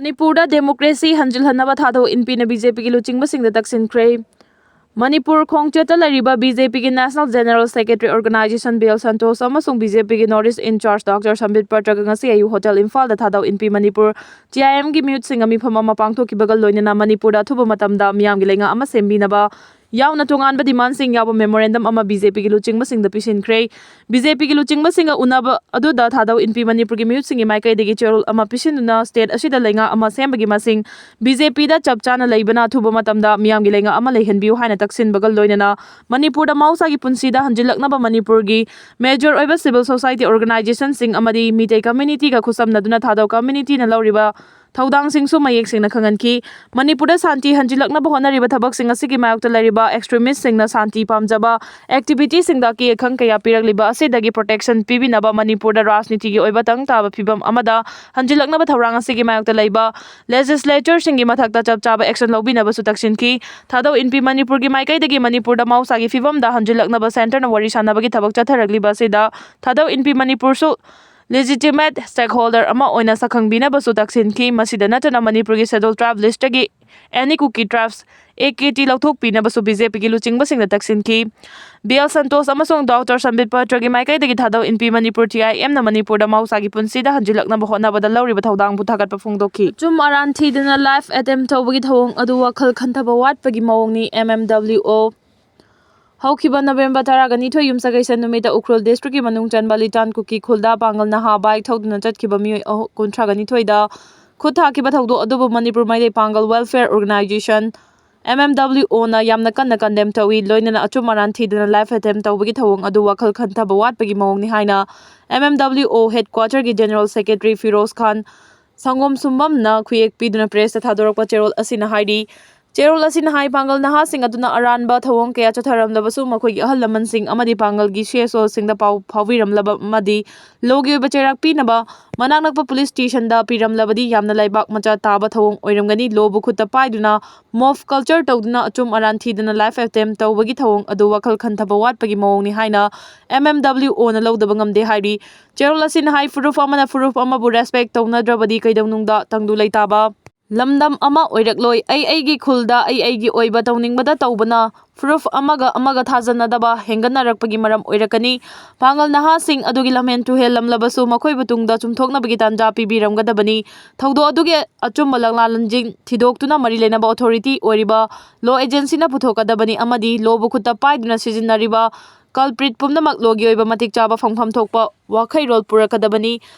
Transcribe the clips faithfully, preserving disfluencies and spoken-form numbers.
ꯃꯅꯤꯄꯨꯔꯗ democracy ꯍꯟꯖꯤꯜꯍꯟꯅꯕ ꯊꯥꯗꯧ ꯏꯟꯄꯤꯅ BJPꯒꯤ ꯂꯨꯆꯤꯡꯕꯁꯤꯡꯗ ꯇꯛꯁꯤꯟꯈ꯭ꯔꯦ꯫ ꯃꯅꯤꯄꯨꯔ ꯈꯣꯡꯆꯠꯇ ꯂꯩꯔꯤꯕ BJPꯒꯤ National General Secretary Organization B L Santosh ꯑꯃꯁꯨꯡ BJPꯒꯤ North East in charge Doctor ꯁꯝꯕꯤꯠ ꯄꯇ꯭ꯔꯒ ꯉꯁꯤ ꯑꯌꯨꯛ ꯍꯣꯇꯦꯜ ꯏꯝꯐꯥꯜꯗ ꯊꯥꯗꯧ ꯏꯟꯄꯤ ꯃꯅꯤꯄꯨꯔ ꯇꯤ ꯑꯥꯏ ꯑꯦꯝꯒꯤ ꯃꯤꯍꯨꯠꯁꯤꯡꯒ ꯃꯤꯐꯝ ꯑꯃ ꯄꯥꯡꯊꯣꯛꯈꯤꯕꯒ ꯂꯣꯏꯅꯅ ꯃꯅꯤꯄꯨꯔꯗ ꯑꯊꯨꯕ ꯃꯇꯝꯗ ꯃꯤꯌꯥꯝꯒꯤ ꯂꯩꯉꯥꯛ ꯑꯃ ꯁꯦꯝꯕꯤꯅꯕ ꯌꯥꯎꯅ ꯇꯣꯉꯥꯟꯕ demandꯁꯤꯡ ꯌꯥꯎꯕ memorandum ꯑꯃ BJPꯒꯤ ꯂꯨꯆꯤꯡꯕꯁꯤꯡꯗ ꯄꯤꯁꯤꯟꯈ꯭ꯔꯦ꯫ BJPꯒꯤ ꯂꯨꯆꯤꯡꯕꯁꯤꯡꯒ ꯎꯅꯕ ꯑꯗꯨꯗ ꯊꯥꯗꯧ ꯏꯟꯄꯤ ꯃꯅꯤꯄꯨꯔꯒꯤ ꯃꯤꯍꯨꯠꯁꯤꯡꯒꯤ ꯃꯥꯏꯀꯩꯗꯒꯤ ꯆꯦꯔꯣꯜ ꯑꯃ ꯄꯤꯁꯤꯟꯗꯨꯅ state ꯑꯁꯤꯗ ꯂꯩꯉꯥꯛ ꯑꯃ ꯁꯦꯝꯕꯒꯤ ꯃꯁꯤꯡ BJPꯗ ꯆꯞ ꯆꯥꯅ ꯂꯩꯕꯅ ꯑꯊꯨꯕ ꯃꯇꯝꯗ ꯃꯤꯌꯥꯝꯒꯤ ꯂꯩꯉꯥꯛ ꯑꯃ ꯂꯩꯍꯟꯕꯤꯌꯨ ꯍꯥꯏꯅ ꯇꯛꯁꯤꯟꯕꯒ ꯂꯣꯏꯅꯅ ꯃꯅꯤꯄꯨꯔꯗ ꯃꯍꯧꯁꯥꯒꯤ ꯄꯨꯟꯁꯤꯗ ꯍꯟꯖꯤꯜꯂꯛꯅꯕ ꯃꯅꯤꯄꯨꯔꯒꯤ major ꯑꯣꯏꯕ civil society organizationꯁꯤꯡ ꯑꯃꯗꯤ ꯃꯤꯇꯩ communityꯒ ꯈꯨꯠꯁꯝꯅꯗꯨꯅ ꯊꯥꯗꯧ communityꯅ ꯂꯧꯔꯤꯕ ꯊꯧꯗꯥꯡꯁꯤꯡꯁꯨ ꯃꯌꯦꯛ ꯁꯦꯡꯅ ꯈꯪꯍꯟꯈꯤ꯫ ꯃꯅꯤꯄꯨꯔꯗ ꯁꯥꯟꯇꯤ ꯍꯟꯖꯤꯜꯂꯛꯅꯕ ꯍꯣꯠꯅꯔꯤꯕ ꯊꯕꯛꯁꯤꯡ ꯑꯁꯤꯒꯤ ꯃꯥꯌꯣꯛꯇ ꯂꯩꯔꯤꯕ extremistꯁꯤꯡꯅ ꯁꯥꯟꯇꯤ ꯄꯥꯝꯖꯕ activityꯁꯤꯡꯗ ꯑꯀꯤ ꯑꯈꯪ ꯀꯌꯥ ꯄꯤꯔꯛꯂꯤꯕ ꯑꯁꯤꯗꯒꯤ protection ꯄꯤꯕꯤꯅꯕ ꯃꯅꯤꯄꯨꯔꯗ ꯔꯥꯖꯅꯤꯇꯤꯒꯤ ꯑꯣꯏꯕ ꯇꯪ ꯇꯥꯕ ꯐꯤꯕꯝ ꯑꯃꯗ ꯍꯟꯖꯤꯜꯂꯛꯅꯕ ꯊꯧꯔꯥꯡ ꯑꯁꯤꯒꯤ ꯃꯥꯌꯣꯛꯇ ꯂꯩꯕ legislatureꯁꯤꯡꯒꯤ ꯃꯊꯛꯇ ꯆꯞ ꯆꯥꯕ action ꯂꯧꯕꯤꯅꯕꯁꯨ ꯇꯛꯁꯤꯟꯈꯤ꯫ ꯊꯥꯗꯧ ꯏꯟꯄꯤ ꯃꯅꯤꯄꯨꯔꯒꯤ ꯃꯥꯏꯀꯩꯗꯒꯤ ꯃꯅꯤꯄꯨꯔꯗ ꯃꯍꯧꯁꯥꯒꯤ ꯐꯤꯕꯝꯗ ꯍꯟꯖꯤꯜꯂꯛꯅꯕ centreꯅ ꯋꯥꯔꯤ ꯁꯥꯟꯅꯕꯒꯤ ꯊꯕꯛ ꯆꯠꯊꯔꯛꯂꯤꯕ ꯑꯁꯤꯗ ꯊꯥꯗꯧ ꯏꯟꯄꯤ ꯃꯅꯤꯄꯨꯔꯁꯨ legitimate stakeholder ꯑꯃ ꯑꯣꯏꯅ ꯁꯛꯈꯪꯕꯤꯅꯕꯁꯨ ꯇꯛꯁꯤꯟꯈꯤ꯫ ꯃꯁꯤꯗ ꯅꯠꯇꯅ ꯃꯅꯤꯄꯨꯔꯒꯤ schedule tribe listꯇꯒꯤ any Kuki tribes, A K T ꯂꯧꯊꯣꯛꯄꯤꯅꯕꯁꯨ BJPꯒꯤ ꯂꯨꯆꯤꯡꯕꯁꯤꯡꯗ ꯇꯛꯁꯤꯟꯈꯤ꯫ ꯕꯤ ꯑꯦꯜ ꯁꯟꯇꯣꯁ ꯑꯃꯁꯨꯡ ꯗꯣꯛꯇꯔ ꯁꯝꯕꯤꯠ ꯄꯇ꯭ꯔꯒꯤ ꯃꯥꯏꯀꯩꯗꯒꯤ ꯊꯥꯗꯧ ꯏꯟꯄꯤ ꯃꯅꯤꯄꯨꯔ ꯇꯤ ꯑꯥꯏ ꯑꯦꯝꯅ ꯃꯅꯤꯄꯨꯔꯗ ꯃꯍꯧꯁꯥꯒꯤ ꯄꯨꯟꯁꯤꯗ ꯍꯟꯖꯤꯜꯂꯛꯅꯕ ꯍꯣꯠꯅꯕꯗ ꯂꯧꯔꯤꯕ ꯊꯧꯗꯥꯡꯕꯨ ꯊꯥꯒꯠꯄ ꯐꯣꯡꯗꯣꯛꯈꯤ꯫ ꯑꯆꯨꯝ ꯑꯔꯥꯟ ꯊꯤꯗꯅ live attempt ꯇꯧꯕꯒꯤ ꯊꯧꯑꯣꯡ ꯑꯗꯨ ꯋꯥꯈꯜ ꯈꯟꯊꯕ ꯋꯥꯠꯄꯒꯤ ꯃꯑꯣꯡꯅꯤ, M M W O꯫ ꯍꯧꯈꯤꯕ November ꯇꯔꯥꯒ ꯅꯤꯊꯣꯏ ꯌꯨꯝꯁꯀꯩꯁ ꯅꯨꯃꯤꯠꯇ ꯎꯈ꯭ꯔꯨꯜ districtꯀꯤ ꯃꯅꯨꯡ ꯆꯟꯕ ꯂꯤꯇꯥꯟ ꯀꯨꯀꯤ ꯈꯨꯜꯗ ꯄꯥꯡꯒꯜ ꯅꯍꯥ bike ꯊꯧꯗꯨꯅ ꯆꯠꯈꯤꯕ ꯃꯤꯑꯣꯏ ꯑꯍꯨ-, ꯀꯨꯟꯊ꯭ꯔꯥꯒ ꯅꯤꯊꯣꯏꯗ ꯈꯨꯠ ꯊꯥꯈꯤꯕ ꯊꯧꯗꯣꯛ ꯑꯗꯨꯕꯨ ꯃꯅꯤꯄꯨꯔ ꯃꯩꯇꯩ ꯄꯥꯡꯒꯜ welfare organization, M M W Oꯅ ꯌꯥꯝꯅ ꯀꯟꯅ condemn ꯇꯧꯏ꯫ ꯂꯣꯏꯅꯅ ꯑꯆꯨꯝ ꯑꯔꯥꯟ ꯊꯤꯗꯅ live attempt ꯇꯧꯕꯒꯤ ꯊꯧꯑꯣꯡ ꯑꯗꯨ ꯋꯥꯈꯜ ꯈꯟꯊꯕ ꯋꯥꯠꯄꯒꯤ ꯃꯑꯣꯡꯅꯤ ꯍꯥꯏꯅ M M W O headquarterꯒꯤ general secretary Firoz ꯈꯥꯟ ꯁꯪꯒꯣꯝ ꯁꯨꯝꯕꯝꯅ ꯈꯨꯌꯦꯛ ꯄꯤꯗꯨꯅ pressꯇ ꯊꯥꯗꯣꯔꯛꯄ ꯆꯦꯔꯣꯜ ꯑꯁꯤꯅ ꯍꯥꯏꯔꯤ꯫ ꯆꯦꯔꯣꯜ ꯑꯁꯤꯅ ꯍꯥꯏ, ꯄꯥꯡꯒꯜ ꯅꯍꯥꯁꯤꯡ ꯑꯗꯨꯅ ꯑꯔꯥꯟꯕ ꯊꯧꯑꯣꯡ ꯀꯌꯥ ꯆꯠꯊꯔꯝꯂꯕꯁꯨ, ꯃꯈꯣꯏꯒꯤ ꯑꯍꯜ ꯂꯃꯟꯁꯤꯡ ꯑꯃꯗꯤ ꯄꯥꯡꯒꯜꯒꯤ ꯁꯤ ꯑꯦꯁ ꯑꯣꯁꯤꯡꯗ ꯄꯥꯎ ꯐꯥꯎꯕꯤꯔꯝꯂꯕ ꯑꯃꯗꯤ ꯂꯣꯒꯤ ꯑꯣꯏꯕ ꯆꯩꯔꯥꯛ ꯄꯤꯅꯕ ꯃꯅꯥꯛ ꯅꯛꯄ ꯄꯨꯂꯤꯁ ꯁ꯭ꯇꯦꯁꯟꯗ ꯄꯤꯔꯝꯂꯕꯗꯤ ꯌꯥꯝꯅ ꯂꯩꯕꯥꯛ ꯃꯆꯥ ꯇꯥꯕ ꯊꯧꯑꯣꯡ ꯑꯣꯏꯔꯝꯒꯅꯤ꯫ ꯂꯣꯕꯨ ꯈꯨꯠꯇ ꯄꯥꯏꯗꯨꯅ ꯃꯣꯐ ꯀꯜꯆꯔ ꯇꯧꯗꯨꯅ ꯑꯆꯨꯝ ꯑꯔꯥꯟ ꯊꯤꯗꯅ ꯂꯥꯏꯐ ꯑꯦꯇꯦꯝ ꯇꯧꯕꯒꯤ ꯊꯧꯑꯣꯡ ꯑꯗꯨ ꯋꯥꯈꯜ ꯈꯟꯊꯕ ꯋꯥꯠꯄꯒꯤ ꯃꯑꯣꯡꯅꯤ ꯍꯥꯏꯅ ꯑꯦꯝ ꯑꯦꯝ ꯗꯕ꯭ꯂꯤꯎ ꯑꯣꯅ ꯂꯧꯗꯕ ꯉꯝꯗꯦ ꯍꯥꯏꯔꯤ꯫ ꯆꯦꯔꯣꯜ ꯑꯁꯤꯅ ꯍꯥꯏ, ꯐꯨꯔꯨꯞ ꯑꯃꯅ ꯐꯨꯔꯨꯞ ꯑꯃꯕꯨ ꯔꯦꯁꯄꯦꯛ ꯇꯧꯅꯗ꯭ꯔꯕꯗꯤ ꯀꯩꯗꯧꯅꯨꯡꯗ ꯇꯪꯗꯨ ꯂꯩꯇꯥꯕ ꯂꯝꯗꯝ ꯑꯃ ꯑꯣꯏꯔꯛꯂꯣꯏ꯫ ꯑꯩ ꯑꯩꯒꯤ ꯈꯨꯜꯗ ꯑꯩ ꯑꯩꯒꯤ ꯑꯣꯏꯕ ꯇꯧꯅꯤꯡꯕꯗ ꯇꯧꯕꯅ ꯐꯨꯔꯨꯞ ꯑꯃꯒ ꯑꯃꯒ ꯊꯥꯖꯅꯗꯕ ꯍꯦꯟꯒꯠꯅꯔꯛꯄꯒꯤ ꯃꯔꯝ ꯑꯣꯏꯔꯛꯀꯅꯤ꯫ ꯄꯥꯡꯒꯜ ꯅꯍꯥꯁꯤꯡ ꯑꯗꯨꯒꯤ ꯂꯝꯍꯦꯟ ꯇꯨꯍꯦꯜꯂꯝꯂꯕꯁꯨ, ꯃꯈꯣꯏꯕꯨ ꯇꯨꯡꯗ ꯆꯨꯝꯊꯣꯛꯅꯕꯒꯤ ꯇꯥꯟꯖꯥ ꯄꯤꯕꯤꯔꯝꯒꯗꯕꯅꯤ꯫ ꯊꯧꯗꯣꯛ ꯑꯗꯨꯒꯤ ꯑꯆꯨꯝꯕ ꯂꯛꯂꯥ ꯂꯟꯖꯤꯡ ꯊꯤꯗꯣꯛꯇꯨꯅ ꯃꯔꯤ ꯂꯩꯅꯕ ꯑꯣꯊꯣꯔꯤꯇꯤ ꯑꯣꯏꯔꯤꯕ ꯂꯣ ꯑꯦꯖꯦꯟꯁꯤꯅ ꯄꯨꯊꯣꯛꯀꯗꯕꯅꯤ ꯑꯃꯗꯤ ꯂꯣꯕꯨ ꯈꯨꯠꯇ ꯄꯥꯏꯗꯨꯅ ꯁꯤꯖꯤꯟꯅꯔꯤꯕ ꯀꯜꯄ꯭ꯔꯤꯠ ꯄꯨꯝꯅꯃꯛ ꯂꯣꯒꯤ ꯑꯣꯏꯕ ꯃꯇꯤꯛ ꯆꯥꯕ ꯐꯪꯐꯝ ꯊꯣꯛꯄ ꯋꯥꯈꯩꯔꯣꯜ ꯄꯨꯔꯛꯀꯗꯕꯅꯤ꯫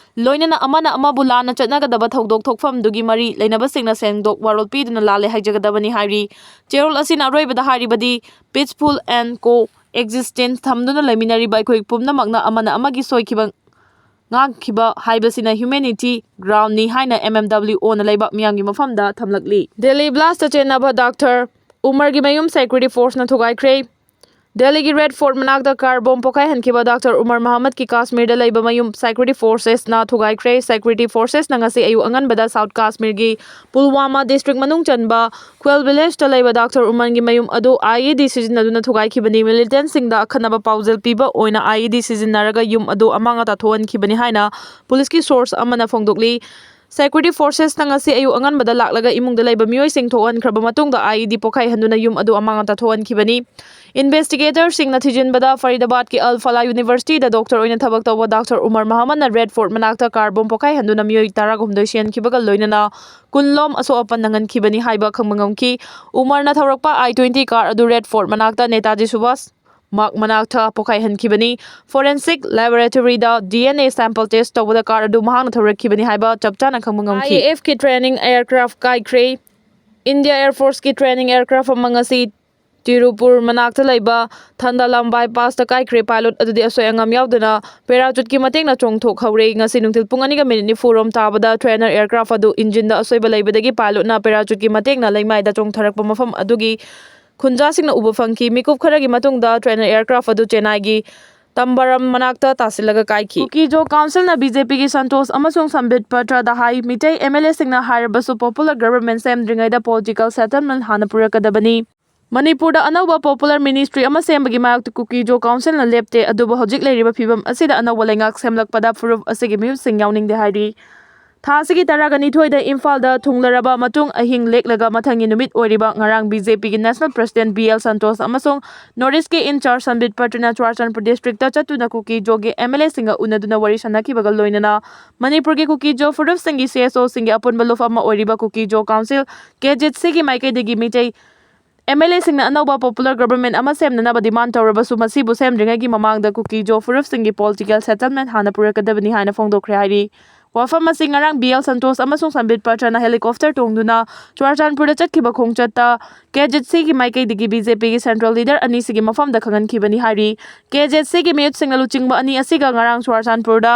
ꯂꯣꯏꯅꯅ ꯑꯃꯅ ꯑꯃꯕꯨ ꯂꯥꯟꯅ ꯆꯠꯅꯒꯗꯕ ꯊꯧꯗꯣꯛ ꯊꯣꯛꯐꯝꯗꯨꯒꯤ ꯃꯔꯤ ꯂꯩꯅꯕꯁꯤꯡꯅ ꯁꯦꯡꯗꯣꯛ ꯋꯥꯔꯣꯜ ꯄꯤꯗꯨꯅ ꯂꯥꯜꯂꯦ ꯍꯥꯏꯖꯒꯗꯕꯅꯤ ꯍꯥꯏꯔꯤ꯫ ꯆꯦꯔꯣꯜ ꯑꯁꯤꯅ ꯑꯔꯣꯏꯕꯗ ꯍꯥꯏꯔꯤꯕꯗꯤ, peaceful and co-existence ꯊꯝꯗꯨꯅ ꯂꯩꯃꯤꯟꯅꯔꯤꯕ ꯑꯩꯈꯣꯏ ꯄꯨꯝꯅꯃꯛꯅ ꯑꯃꯅ ꯑꯃꯒꯤ ꯁꯣꯏꯈꯤꯕ ꯉꯥꯛꯈꯤꯕ ꯍꯥꯏꯕꯁꯤꯅ humanity groundꯅꯤ ꯍꯥꯏꯅ ꯑꯦꯝ ꯑꯦꯝ ꯗꯕ꯭ꯂꯤꯎ ꯑꯣꯅ ꯂꯩꯕꯥꯛ ꯃꯤꯌꯥꯝꯒꯤ ꯃꯐꯝꯗ ꯊꯝꯂꯛꯂꯤ꯫ ꯗꯦꯜꯂꯤ ꯕ꯭ꯂꯥꯁꯇ ꯆꯦꯟꯅꯕ ꯗꯥꯛꯇꯔ ꯎꯃꯔꯒꯤ ꯃꯌꯨꯝ ꯁꯦꯀ꯭ꯌꯨꯔꯤꯇꯤ ꯐꯣꯔꯁꯅ ꯊꯨꯒꯥꯏꯈ꯭ꯔꯦ꯫ ꯗꯦꯜꯂꯤꯒꯤ ꯔꯦꯗ ꯐꯣꯔꯠ ꯃꯅꯥꯛꯇ ꯀꯥꯔ ꯕꯣꯝ ꯄꯣꯈꯥꯏꯍꯟꯈꯤꯕ ꯗꯥꯛꯇꯔ ꯎꯃꯔ ꯃꯍꯃꯗꯀꯤ ꯀꯥꯁꯃꯤꯔꯗ ꯂꯩꯕ ꯃꯌꯨꯝ ꯁꯦꯀ꯭ꯌꯨꯔꯤꯇꯤ ꯐꯣꯔꯁꯦꯁꯅ ꯊꯨꯒꯥꯏꯈ꯭ꯔꯦ꯫ ꯁꯦꯀ꯭ꯌꯨꯔꯤꯇꯤ ꯐꯣꯔꯁꯦꯁꯅ ꯉꯁꯤ ꯑꯌꯨꯛ ꯑꯉꯟꯕꯗ ꯁꯥꯎꯠ ꯀꯥꯁꯃꯤꯔꯒꯤ ꯄꯨꯜꯋꯥꯃꯥ ꯗꯤꯁꯇ꯭ꯔꯤꯛ ꯃꯅꯨꯡ ꯆꯟꯕ ꯈ꯭ꯋꯦꯜ ꯚꯤꯂꯦꯖꯇ ꯂꯩꯕ ꯗꯥꯛꯇꯔ ꯎꯃꯔꯒꯤ ꯃꯌꯨꯝ ꯑꯗꯨ ꯑꯥꯏ ꯏ ꯗꯤ ꯁꯤꯖꯤꯟꯅꯗꯨꯅ ꯊꯨꯒꯥꯏꯈꯤꯕꯅꯤ꯫ ꯃꯤꯂꯤꯇꯦꯟꯠꯁꯤꯡꯗ ꯑꯈꯟꯅꯕ ꯄꯥꯎꯖꯦꯜ ꯄꯤꯕ ꯑꯣꯏꯅ ꯑꯥꯏ ꯏ ꯗꯤ ꯁꯤꯖꯤꯟꯅꯔꯒ ꯌꯨꯝ ꯑꯗꯨ ꯑꯃꯥꯡ ꯑꯇꯥ ꯊꯣꯛꯍꯟꯈꯤꯕꯅꯤ ꯍꯥꯏꯅ ꯄꯨꯂꯤꯁꯀꯤ ꯁꯣꯔꯁ ꯑꯃꯅ ꯐꯣꯡꯗꯣꯛꯂꯤ꯫ ꯁꯦꯀ꯭ꯌꯨꯔꯤꯇꯤ ꯐꯣꯔꯁꯦꯁꯅ ꯉꯁꯤ ꯑꯌꯨꯛ ꯑꯉꯟꯕꯗ ꯂꯥꯛꯂꯒ ꯏꯃꯨꯡꯗ ꯂꯩꯕ ꯃꯤꯑꯣꯏꯁꯤꯡ ꯊꯣꯛꯍꯟꯈ꯭ꯔꯕ ꯃꯇꯨꯡꯗ ꯑꯥꯏ ꯏ ꯗꯤ ꯄꯣꯈꯥꯏꯍꯟꯗꯨꯅ ꯌꯨꯝ ꯑꯗꯨ ꯑꯃꯥꯡ ꯑꯇꯥ ꯊꯣꯛꯍꯟꯈꯤꯕꯅꯤ꯫ ꯏꯟꯚꯦꯁꯇꯤꯒꯦꯇꯔꯁꯤꯡꯅ ꯊꯤꯖꯤꯟꯕꯗ ꯐꯔꯤꯗꯥꯕꯥꯗꯀꯤ ꯑꯜ ꯐꯂꯥ ꯌꯨꯅꯤꯚꯔꯁꯤꯇꯤꯗ ꯗꯣꯛꯇꯔ ꯑꯣꯏꯅ ꯊꯕꯛ ꯇꯧꯕ ꯗꯥꯛꯇꯔ ꯎꯃꯔ ꯃꯍꯃꯗꯅ ꯔꯦꯗ ꯐꯣꯔꯠ ꯃꯅꯥꯛꯇ ꯀꯥꯔ ꯕꯣꯝ ꯄꯣꯈꯥꯏꯍꯟꯗꯨꯅ ꯃꯤꯑꯣꯏ ꯇꯔꯥꯍꯨꯝꯗꯣꯏ ꯁꯤꯍꯟꯈꯤꯕꯒ ꯂꯣꯏꯅꯅ ꯀꯨꯟꯂꯣꯝ ꯑꯁꯣꯛ ꯑꯄꯟ ꯅꯪꯍꯟꯈꯤꯕꯅꯤ ꯍꯥꯏꯕ ꯈꯪꯕ ꯉꯝꯈꯤ꯫ ꯎꯃꯔꯅ ꯊꯧꯔꯛꯄ ꯑꯥꯏ ꯇ꯭ꯋꯦꯟꯇꯤ ꯀꯥꯔ ꯑꯗꯨ ꯔꯦꯗ ꯐꯣꯔꯠ ꯃꯅꯥꯛꯇ ꯅꯦꯇꯥꯖꯤ ꯁꯨꯚꯥꯁ ꯃꯥꯔꯛ ꯃꯅꯥꯛꯇ ꯄꯣꯈꯥꯏꯍꯟꯈꯤꯕꯅꯤ꯫ ꯐꯣꯔꯦꯟꯁꯤꯛ ꯂꯦꯕꯣꯔꯦꯇꯣꯔꯤꯗ D N A sample test ꯇꯧꯕꯗ ꯀꯥꯔ ꯑꯗꯨ ꯃꯍꯥꯛꯅ ꯊꯧꯔꯛꯈꯤꯕꯅꯤ ꯍꯥꯏꯕ ꯆꯞ ꯆꯥꯅ ꯈꯪꯕ ꯉꯝꯈꯤ꯫ ꯑꯥꯏ ꯑꯦ ꯑꯦꯐꯀꯤ ꯇ꯭ꯔꯦꯅꯤꯡ ꯑꯦꯌꯔꯀ꯭ꯔꯥꯐ ꯀꯥꯏꯈ꯭ꯔꯦ꯫ ꯏꯟꯗꯤꯌꯥ ꯑꯦꯌꯔ ꯐꯣꯔꯁꯀꯤ ꯇ꯭ꯔꯦꯅꯤꯡ ꯑꯦꯌꯔꯀ꯭ꯔꯥꯐ ꯑꯃ ꯉꯁꯤ ꯇꯤꯔꯨꯄꯨꯔ ꯃꯅꯥꯛꯇ ꯂꯩꯕ ꯊꯟꯗꯥꯂꯥꯝ ꯕꯥꯏꯄꯥꯁꯇ ꯀꯥꯏꯈ꯭ꯔꯦ꯫ ꯄꯥꯏꯂꯣꯠ ꯑꯗꯨꯗꯤ ꯑꯁꯣꯏ ꯑꯉꯥꯝ ꯌꯥꯎꯗꯅ ꯄꯦꯔꯥꯆꯨꯠꯀꯤ ꯃꯇꯦꯡꯅ ꯆꯣꯡꯊꯣꯛꯍꯧꯔꯦ꯫ ꯉꯁꯤ ꯅꯨꯡꯊꯤꯜ ꯄꯨꯡ ꯑꯅꯤꯒ ꯃꯤꯅꯤꯠ ꯅꯤꯐꯨꯔꯣꯝ ꯇꯥꯕꯗ ꯇ꯭ꯔꯦꯅꯔ ꯑꯦꯌꯔꯀ꯭ꯔꯥꯐ ꯑꯗꯨ ꯏꯟꯖꯤꯟꯗ ꯑꯁꯣꯏꯕ ꯂꯩꯕꯗꯒꯤ ꯄꯥꯏꯂꯣꯠꯅ ꯄꯦꯔꯥꯆꯨꯠꯀꯤ ꯃꯇꯦꯡꯅ ꯂꯩꯃꯥꯏꯗ ꯆꯣꯡꯊꯔꯛꯄ ꯃꯐꯝ ꯑꯗꯨꯒꯤ ꯈꯨꯟꯖꯥꯁꯤꯡꯅ ꯎꯕ ꯐꯪꯈꯤ꯫ ꯃꯤꯀꯨꯞ ꯈꯔꯒꯤ ꯃꯇꯨꯡꯗ ꯇ꯭ꯔꯦꯅꯔ ꯑꯦꯌꯔꯀ꯭ꯔꯥꯐ ꯑꯗꯨ ꯆꯦꯟꯅꯥꯏꯒꯤ ꯇꯝꯕꯔꯝ ꯃꯅꯥꯛꯇ ꯇꯥꯁꯤꯜꯂꯒ ꯀꯥꯏꯈꯤ꯫ ꯀꯨꯀꯤꯖꯣ ꯀꯥꯎꯟꯁꯤꯜꯅ ꯕꯤ ꯖꯦ ꯄꯤꯒꯤ ꯁꯟꯇꯣꯁ ꯑꯃꯁꯨꯡ ꯁꯝꯕꯤꯠ ꯄꯇ꯭ꯔꯗ ꯍꯥꯏ, ꯃꯤꯇꯩ ꯑꯦꯝ ꯑꯦꯜ ꯑꯦꯁꯤꯡꯅ ꯍꯥꯏꯔꯕꯁꯨ ꯄꯣꯄꯨꯂꯔ ꯒꯚꯔꯟꯃꯦꯟꯠ ꯁꯦꯝꯗ꯭ꯔꯤꯉꯩꯗ ꯄꯣꯂꯤꯇꯤꯀꯦꯜ ꯁꯦꯇꯜꯃꯦꯟꯠ ꯍꯥꯟꯅ ꯄꯨꯔꯛꯀꯗꯕꯅꯤ꯫ ꯃꯅꯤꯄꯨꯔꯗ ꯑꯅꯧꯕ ꯄꯣꯄꯨꯂꯔ ꯃꯤꯅꯤꯁꯇ꯭ꯔꯤ ꯑꯃ ꯁꯦꯝꯕꯒꯤ ꯃꯥꯌꯣꯛꯇ ꯀꯨꯀꯤꯖꯣ ꯀꯥꯎꯟꯁꯤꯜꯅ ꯂꯦꯞꯇꯦ, ꯑꯗꯨꯕꯨ ꯍꯧꯖꯤꯛ ꯂꯩꯔꯤꯕ ꯐꯤꯕꯝ ꯑꯁꯤꯗ ꯑꯅꯧꯕ ꯂꯩꯉꯥꯛ ꯁꯦꯝꯂꯛꯄꯗ ꯐꯨꯔꯨꯞ ꯑꯁꯤꯒꯤ ꯃꯤꯍꯨꯠꯁꯤꯡ ꯌꯥꯎꯅꯤꯡꯗꯦ ꯍꯥꯏꯔꯤ꯫ ꯊꯥ ꯑꯁꯤꯒꯤ ꯇꯔꯥꯒ ꯅꯤꯊꯣꯏꯗ ꯏꯝꯐꯥꯜꯗ ꯊꯨꯡꯂꯔꯕ ꯃꯇꯨꯡ ꯑꯍꯤꯡ ꯂꯦꯛꯂꯒ ꯃꯊꯪꯒꯤ ꯅꯨꯃꯤꯠ ꯑꯣꯏꯔꯤꯕ ꯉꯔꯥꯡ ꯕꯤ ꯖꯦ ꯄꯤꯒꯤ national president B L Santosh ꯑꯃꯁꯨꯡ ꯅꯣꯔꯠ ꯏꯁ꯭ꯠꯀꯤ ꯏꯟꯆꯥꯔꯖ ꯁꯟꯕꯤꯠ ꯄꯇ꯭ꯔꯅ ꯆꯨꯔꯥꯆꯥꯟꯄꯨꯔ ꯗꯤꯁꯇ꯭ꯔꯤꯛꯇ ꯆꯠꯇꯨꯅ ꯀꯨꯀꯤꯖꯣꯒꯤ ꯑꯦꯝ ꯑꯦꯜ ꯑꯦꯁꯤꯡꯒ ꯎꯅꯗꯨꯅ ꯋꯥꯔꯤ ꯁꯥꯟꯅꯈꯤꯕꯒ ꯂꯣꯏꯅꯅ ꯃꯅꯤꯄꯨꯔꯒꯤ ꯀꯨꯀꯤꯖꯣ ꯐꯨꯔꯨꯞꯁꯤꯡꯒꯤ ꯁꯤ ꯑꯦꯁ ꯑꯣꯁꯤꯡꯒꯤ ꯑꯄꯨꯟꯕ ꯂꯨꯞ ꯑꯃ ꯑꯣꯏꯔꯤꯕ ꯀꯨꯀꯤꯖꯣ ꯀꯥꯎꯟꯁꯤꯜ, ꯀꯦ ꯖꯦꯠ ꯁꯤꯒꯤ ꯃꯥꯏꯀꯩꯗꯒꯤ ꯃꯤꯇꯩ ꯑꯦꯝ ꯑꯦꯜ ꯑꯦꯁꯤꯡꯅ ꯑꯅꯧꯕ ꯄꯣꯄꯨꯂꯔ ꯒꯚꯔꯟꯃꯦꯟꯠ ꯑꯃ ꯁꯦꯝꯅꯅꯕ ꯗꯤꯃꯥꯟꯗ ꯇꯧꯔꯕꯁꯨ, ꯃꯁꯤꯕꯨ ꯁꯦꯝꯗ꯭ꯔꯤꯉꯩꯒꯤ ꯃꯃꯥꯡꯗ ꯀꯨꯀꯤꯖꯣ ꯐꯨꯔꯨꯞꯁꯤꯡꯒꯤ ꯄꯣꯂꯤꯇꯤꯀꯦꯜ ꯁꯦꯇꯜꯃꯦꯟꯠ ꯍꯥꯟꯅ ꯄꯨꯔꯛꯀꯗꯕꯅꯤ ꯍꯥꯏꯅ ꯐꯣꯡꯗꯣꯛꯈ꯭ꯔꯦ ꯍꯥꯏꯔꯤ꯫ ꯋꯥꯐꯝ ꯑꯁꯤ ꯉꯔꯥꯡ ꯕꯤ ꯑꯦꯜ ꯁꯟꯇꯣꯁ ꯑꯃꯁꯨꯡ ꯁꯝꯕꯤꯠ ꯄꯇ꯭ꯔꯅ ꯍꯦꯂꯤꯀꯣꯞꯇꯔ ꯇꯣꯡꯗꯨꯅ ꯆꯨꯔꯥꯆꯥꯟꯄꯨꯔꯗ ꯆꯠꯈꯤꯕ ꯈꯣꯡꯆꯠꯇ ꯀꯦ ꯖꯦꯠ ꯁꯤꯒꯤ ꯃꯥꯏꯀꯩꯗꯒꯤ ꯕꯤ ꯖꯦ ꯄꯤꯒꯤ ꯁꯦꯟꯇ꯭ꯔꯦꯜ ꯂꯤꯗꯔ ꯑꯅꯤꯁꯤꯒꯤ ꯃꯐꯝꯗ ꯈꯪꯍꯟꯈꯤꯕꯅꯤ ꯍꯥꯏꯔꯤ꯫ ꯀꯦ ꯖꯦꯠ ꯁꯤꯒꯤ ꯃꯤꯍꯨꯠꯁꯤꯡꯅ ꯂꯨꯆꯤꯡꯕ ꯑꯅꯤ ꯑꯁꯤꯒ ꯉꯔꯥꯡ ꯆꯨꯔꯥꯆꯥꯟꯄꯨꯔꯗ